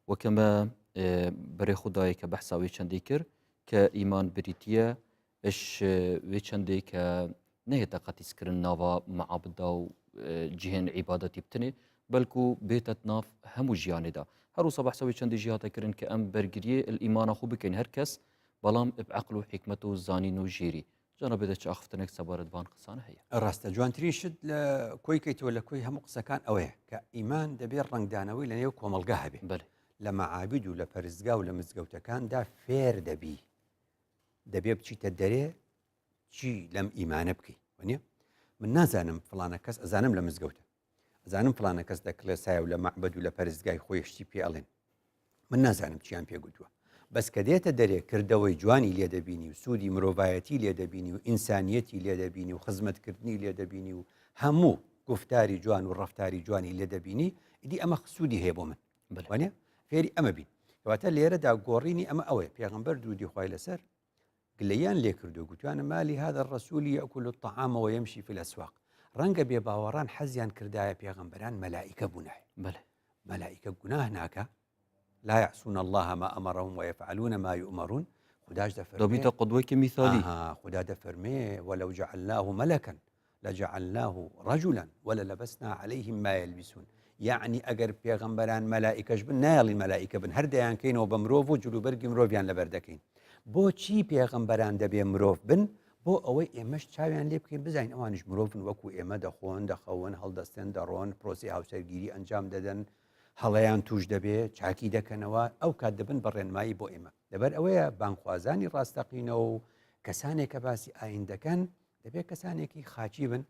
وەکەمە بەرێ خودایە کە بەحسا وێ چەندەی کرد کە ئیمان بریتیە ئش وێ چەندەی کە نەهێتە قەتیسکردن ناوە معابدا و جیهێن عیبادەتی بتنێ بەلکو بێتە ناف هەموو ژیانێدا هەروسا بەحسا وێ چەندی ژیاتەکردن کە ئەم بەرگریە ئیمانە خۆ بکەین هەر کەس بەڵام عقل و حکمت و زانین و ژیری جەنابت چ ئاخفتنێک سەبارەت بان قسانە هەیە؟ ڕاستە جوانترین شت لە کۆی کەیتەوە لە کۆی هەموو قسەکان ئەوەیە کە ئیمان دەبێت ڕەنگدانەوەی لە نێو کۆمەڵگا هەبێ بەلێ. لە مەعابید و لە پەرستگا و لە مزگەوتەکاندا فێر دەبی دەبێ بچیتە دەرێ چی لەم ئیمانە بکەی وەنیە من نازانم فڵانە کەس ئەزانم لە مزگەوتە ئەزانم فڵانە کەس لە کڵێسایە و لە مەعبەد و لە پەرستگای خۆی شتی پێ ئەڵێن من نازانم چیان پێ گوتووە بەس کە دێتە دەرێ کردەوەی جوانی لێ دەبینی و سوودی مرۆڤایەتی لێ دەبینی و ئینسانیەتی لێ دەبینی و خزمەتکردنی لێ دەبینی و هەموو گفتاری جوان و ڕفتاری جوانی لێ دەبینی ئیدی ئەمە سوودی هەیە بۆ من بڵێ فێری ئەمە بین کەواتە لێرەدا گۆڕینی ئەمە ئەوەیە پێغمبەر درودی خوای لەسەر گلەییان لێکردو گوتویانە مالی هذا الرسول یأکل الطعام ویمشی فی الاسواق ڕەنگە بێ باوەڕان حەزیان کردایە پێغەمبەران مەلائیکە بوونایە بەلێ مەلائیکە گوناه ناکا لا يعصون الله ما أمرهم ويفعلون ما يؤمرون خداش دەفەرمێ دەبیتە قدوەیەکی میثالی آها خدا دەفەرمێ ولو جعلناه ملكا لجعلناه رجلا وللبسنا علیهم ما یلبسون یەعنی ئەگەر پێغەمبەران مەلائیکەش بن نایەڵین مەلائیکە بن هەر دەیانکەینەوە بە مرۆڤ و جلوبەرگی مرۆڤیان لەبەر دەکەین بۆچی پێغەمبەران دەبێ مرۆڤ بن بۆ ئەوەی ئێمەش چاویان لێ بکەین بزانین ئەوانیش مرۆڤن وەکو ئێمە دەخۆن دەخەون هەڵدەستێن دەڕۆن پرۆسی هاوسەرگیری ئەنجام دەدەن هەڵەیان توش دەبێ چاکی دەکەنەوە ئەو کات دەبن بە ڕێنمایی بۆ ئێمە لەبەر ئەوەیە بانخوازانی ڕاستەقینە و کەسانێک کە باسی ئاین دەکەن دەبێت کەسانێکی خاکی بن،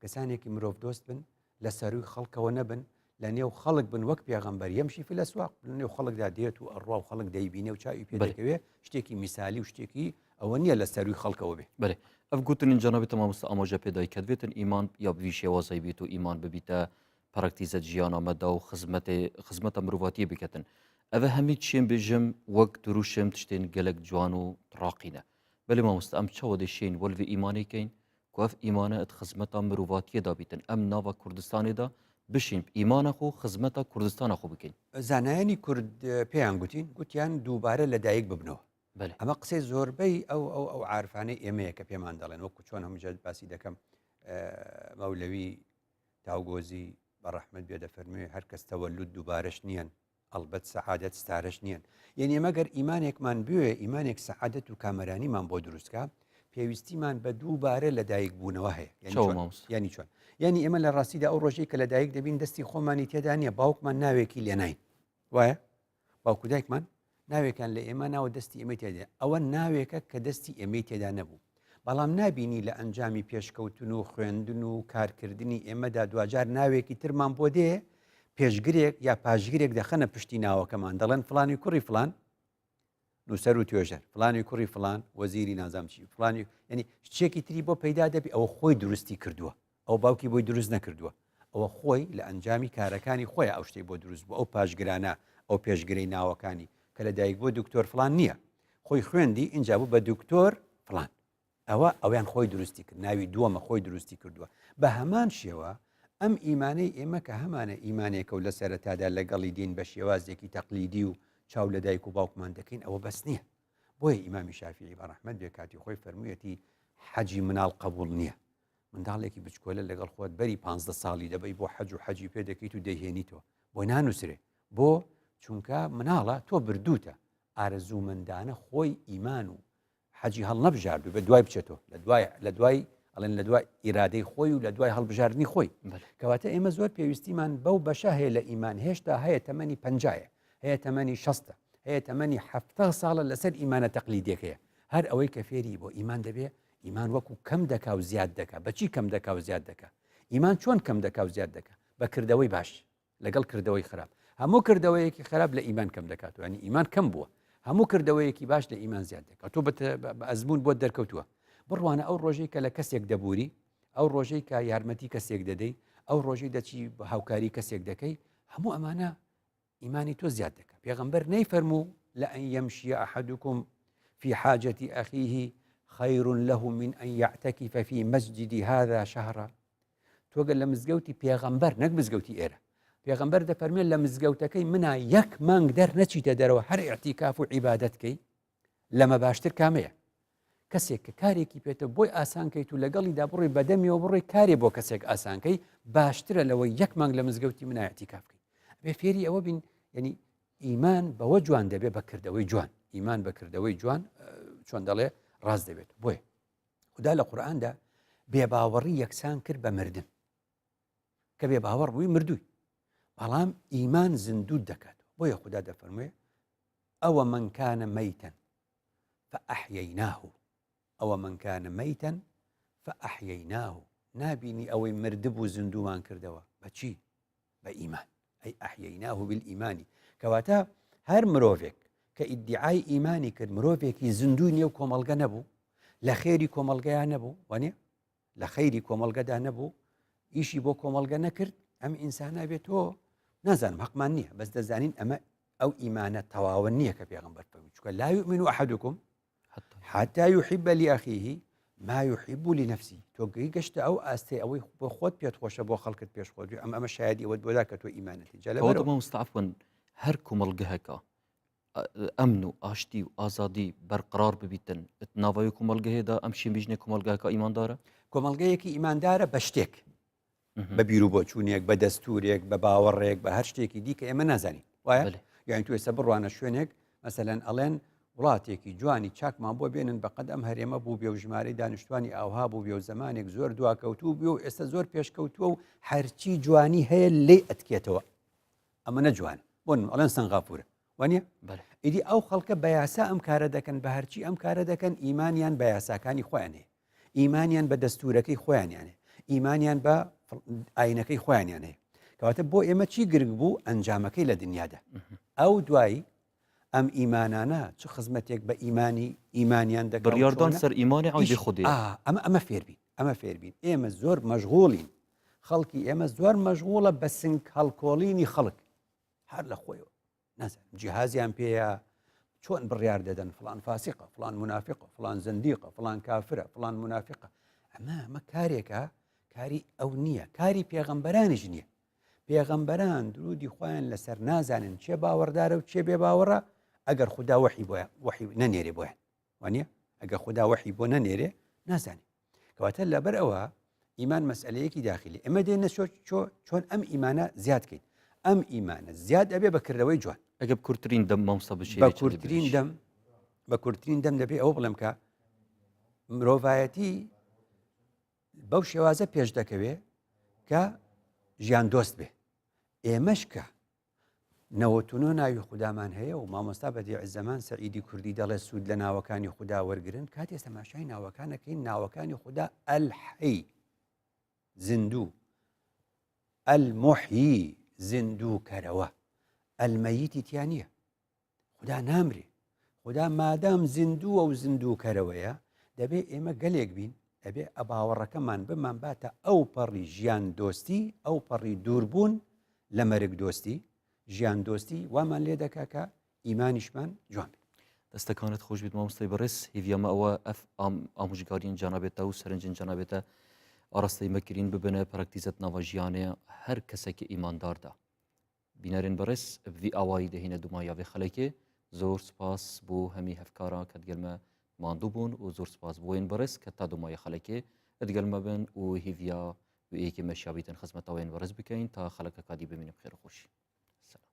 کەسانێکی مرۆڤ دۆست بن. لە سەروی خەڵکەوە نەبن لە نێو خەڵک بن وەک پێغەمبەر يمشي في الأسواق لە نێو خەڵکدا دێت و ئەڕوا و خەڵک دەیبینێ و چاوی پێ دەکەوێ شتێکی میسالی و شتێکی ئەوە نییە لە سەروی خەڵکەوە بێ. بەێ ئەف گوتنین جەنابی تە مامۆستا ئاماژە پێدای کە دەبێتن ئیمان یا بوی شێوازای بیت و ئیمان ببیتە پراکتیزە ژیانا مەدا و خزمەتێ خزمەتە مرۆڤاتیە بکەتن ئەvە هەمی چێن بێژم وەک دروشم تشتێن گەلک جوان و ڕاقینە بەێ مامۆستا ئەم چەوە دەشێن وەلڤ ئیمانی کەین کو ئەف ئیمانە ت خزمەتا مرۆڤاتیە دا بیتن ئەم ناڤا کوردستانێ دا بشین ئیمانە خو خزمەتا کوردستانە خو بکەین. زانایانی کورد پێیان گوتین، گوتیان دووبارە لەدایک ببنەوە. بەلێ. ئەمە قسەی زۆربەی ئەو ئەو ئەو عارفانەی ئێمەیە کە پێمان دەڵێن وەکو چۆن هەموو جار باسی دەکەم مەولەوی تاوگۆزی بە ڕەحمەت بێ دەفەرموێ هەر کەس تەوەلود دووبارەش نییەن ئەڵبەت سەعادەت ستارەش نییەن یعنی ئێمە گەر ئیمانێکمان بوێ ئیمانێک سەعادەت و کامەرانیمان بۆ دروستکە پێویستیمان بە دووبارە لەدایک بوونەوە هەیە یعنی چۆن یعنی ئێمە لە ڕاستیدا ئەو ڕۆژەی کە لەدایک دەبین دەستی خۆمانی تێدا نییە باوکمان ناوێکی لێناین وایە باوکو دایکمان ناوێکان لە ئێمە ناوە دەستی ئێمەی تێدا ئەوە ناوێکە کە دەستی ئێمەی تێدا نەبوو بەڵام نابینی لە ئەنجامی پێشکەوتن و خوێندن و کارکردنی ئێمەدا دواجار ناوێکی ترمان بۆ دێ پێشگرێک یا پاشگرێک دەخەنە پشتی ناوەکەمان دەڵێن فلانی کوڕی فلان نووسەر و توێژەر فلانی کوڕی فلان وەزیری نازام چی فلانی ینی شتێکی تری بۆ پەیدا دەبی ئەوە خۆی دروستی کردووە ئەو باوکی بۆی دروست نەکردووە ئەوە خۆی لە ئەنجامی کارەکانی خۆی ئەو شتەی بۆ دروست بوو ئەو پاشگرانە ئەو پێشگرەی ناوەکانی کە لە دایک بۆ دکتۆر فلان نییە خۆی خوێندی ئینجا بوو بە دکتۆر فلان ئەوە ئەویان خۆی دروستی کرد ناوی دووەمە خۆی دروستی کردووە بە هەمان شێوە ئەم ئیمانەی ئێمە کە هەمانە ئیمانێکە و لە سەرەتادا لەگەڵی دین بە شێوازێکی تەقلیدی و چاو لە دایک و باوکمان دەکەین ئەوە بەس نییە بۆیە ئیمامی شافعی بە ڕەحمەت بێ کاتی خۆی فەرموویەتی حەجی مناڵ قبول نییە منداڵێکی بچکۆلە لەگەڵ خۆت بەری پ ساڵی دەبەی بۆ حەج و حەجی پێ دەکەیت و دەیهێنیتەوە بۆ نانووسرێ بۆ چونکە مناڵە تۆ بردووتە ئارەزوومەندانە خۆی ئیمان و حەجی هەڵنەبژاردوو بێت دوای بچێتەوە لە دوای لە دوای ئەڵێن لە دوای ئیرادەی خۆی و لە دوای هەڵبژاردنی خۆی کەواتە ئێمە زۆر پێویستیمان بەو بەشە هەیە لە ئیمان هێشتا هەیە تەمەنی پەنجایە هەیە تەمەنی شەستە هەیە تەمەنی حەفتا ساڵە لەسەر ئیمانە تەقلیدیەکەیە هەر ئەوەی کە فێری بۆ ئیمان دەبێ ئیمان وەکو کەم دەکا و زیاد دەکا بەچی کەم دەکا و زیاد دەکا ئیمان چۆن کەم دەکا و زیاد دەکا بە کردەوەی باش لەگەڵ کردەوەی خراپ هەموو کردەوەیەکی خراپ لە ئیمان کەم دەکات ینی ئیمان کەم بووە هەموو کردەوەیەکی باش لە ئیمان زیاد دەکات تۆ بە ئەزمون بۆ دەرکەوتووە بڕوانە ئەو ڕۆژەی کە لە کەسێک دەبووری ئەو ڕۆژەی کە یارمەتی کەسێک دەدەی ئەو ڕۆژەی دەچی هاوکاری کەسێک دەکەی هەموو ئەمانە ئیمانی تۆ زیاد دەکە پێغەمبەر نەیفەرموو لأن يمشي أحدكم في حاجة أخيه خير له من أن يعتكف في مسجد هذا شهرا تۆ گەر لە مزگەوتی پێغەمبەر نەک مزگەوتی ئێرە پێغەمبەر دەفەرمێت لە مزگەوتەکەی منا یەک مانگ دەر نەچیتە دەرەوە هەر ئیعتیکاف و عیبادەت کەی لەمە باشتر کامەیە کەسێک کە کارێکی پێتە بۆی ئاسانکەیت و لەگەڵیدا بڕۆی بەدەمیەوە بڕۆی کارێ بۆ کەسێک ئاسانکەی باشترە لەوەی یەک مانگ لە مزگەوتی منا ئیعتیکاف بکەی بێ فێری ئەوە بین یعنی ئیمان بەوە جوان دەبێ بە کردەوەی جوان ئیمان بە کردەوەی جوان چۆن دەڵێ ڕاست دەبێت بۆیە خودا لە قورئاندا بێباوەڕی یەکسان کرد بە مردن کە بێ باوەڕ بووی مردووی بەڵام ئیمان زیندوو دەکات بۆیە خودا دەفەرموێ ئەوە منکانە مەیتەن فأحييناه ئەوە منکانە مەیتەن فأحييناه نابینی ئەوەی مردبوو زیندوومان کردەوە بەچی بە ئیمان ئەی ئەحیەیناه بالئیمانی کەواتە هەر مرۆڤێک کە ئیدعای ئیمانی کرد مرۆڤێکی زیندوی نێو کۆمەڵگە نەبوو لە خێری کۆمەڵگەیان نەبوو وانە لە خەیری کۆمەڵگەدا نەبوو ئیشی بۆ کۆمەڵگە نەکرد ئەم ئینسانە بێت تۆ نازانم حەقمان نییە بەس دەزانین ئەمە ئەو ئیمانە تەواوە نییە کە پێغمبەر فەرمووی چونکە لا يؤمن أحدكم حتى يحب لأخيه ما يحب لنفسه تۆ گەی گەشتە ئەو ئاستەی ئەوەی بۆ خۆت پێت خۆشە بۆ خەڵکت پێش خۆت ئەم ئەمە شایدی ئەوەت بۆدا کە تۆ ئیمانەتی جا لەبەرەوە مامۆستا عەفوەن هەر کۆمەڵگەهەکە ئەمن و ئاشتی و ئازادی بەرقرار ببیتن ناوەوەی کۆمەڵگەیەدا ئەم شین بیژنێ کۆمەڵگاکە ئیماندارە کۆمەڵگەیەکی ئیماندارە بە شتێک بە بیروبۆچوونێک بە دەستورێک بە باوەڕێک بە هەر شتێکی دیکە ئێمە نازانین وایە یان تو ئێستا بڕوانە شوێنێک مەسەلەن ئەڵێن وڵاتێکی جوانی چاکمان بۆ بێنن بەقەد ئەم هەرێمە بوو بێ و ژمارەی دانیشتوانی ئاوها بوو بێ و زمانێک زۆر دواکەوتوو بێ و ئێستا زۆر پێشکەوتووە و هەرچی جوانی هەیە لێ ئەتکێتەوە ئەمە نەجوان بۆ ئەڵێن سەنغافورە وانە ئیدی ئەو خەڵکە بە یاسا ئەم کارە دەکەن بە هەرچی ئەم کارە دەکەن ئیمانیان بە یاساکانی خۆیان هەیە ئیمانیان بە دەستورەکەی خۆیانیانێ ئیمانیان بە. ئاینەکەی خۆیانیان هەیە کەواتە بۆ ئێمە چی گرنگ بوو ئەنجامەکەی لە دنیادا ئەو دوایی ئەم ئیمانانە چ خزمەتێک بە ئیمانی ئیمانیان دەکەن بڕیاردان سەر ئیمانی عەیدی خودێ ئەمە ئەمە فێربین ئەمە فێربین ئێمە زۆر مەشغوڵین خەڵکی ئێمە زۆر مەشغوڵە بە سنگ هەڵکۆڵینی خەڵک هەر لە خۆیەوە نازانم جیهازیان پێیە چۆن بڕیار دەدەن فلان فاسقە فلان منافقە فلان زندیقە فلان کافرە فلان منافقە ئەمە ئەمە کارێکە کاری ئەو نییە کاری پێغەمبەرانیش نییە پێغەمبەران درودی خۆیان لەسەر نازانن چێ باوەڕدارە و چێ بێ باوەڕە ئەگەر خوددا وەحی بۆیان وەحی نەنێرێ بۆیان وانە ئەگەر خودا وەحی بۆ نەنێرێ نازانێ کەواتە لەبەر ئەوە ئیمان مەسئلەیەکی داخلی ئەمە دێنە چۆن ئەم ئیمانە زیاد کەین ئەم ئیمانە زیاد ئەبێ بە کردەوەی جوان ئەگە کورتترین دەم مامۆستا بچێ بە کورتترین دەم بە کورتترین دەم دەبێ ئەوە بڵێم کە مرۆڤایەتی بەو شێوازە پێش دەکەوێ کە ژیان دۆست بێ ئێمەش کە 99 ناوی خودامان هەیە و مامۆستا بەدیعزەمان سەعیدی کوردی دەڵێ سوود لە ناوەکانی خودا وەرگن کاتێ تەماشای ناوەکانەکەین ناوەکانی خودا ئەلحەی زیندوو ئەلمحیی زیندوو کەرەوە ئەلمەیتی تیا نییە خودا نامرێ خودا مادام زیندووە و زیندووکەرەوەیە دەبێ ئێمە گەلێک بین ئەبێ ئەباوەڕەکەمان بمان باتە ئەو پەڕی ژیان دۆستی ئەو پەڕی دووربوون لە مەرگ دۆستی ژیان دۆستی وامان لێ دەکا کە ئیمانیشمان جوان بێت. دەستەکانت خۆش بیت مامۆستای بەڕێز هیڤیامە ئەوە ئەف ئامۆژگاریان جانابێتە و سەرنجن جانابێتە ئاراستەی مەکرین ببنە پراکتیزەت ناوە ژیانێ هەر کەسێکی ئیمانداردا بینەرێن بەڕێز bi vî awayî dihîne dûmaya vê xelekê. Zor spas bo hemî hevkara ke digel me mandû bûn û zor spas bo yên berêz ke ta dûmaya xelekê digel me bin û hêviya wê yekê me şiyabîtin xizmeta wê yên berêz bikeyn ta xelekeka dî bimînim xêr û xweşî. Selam.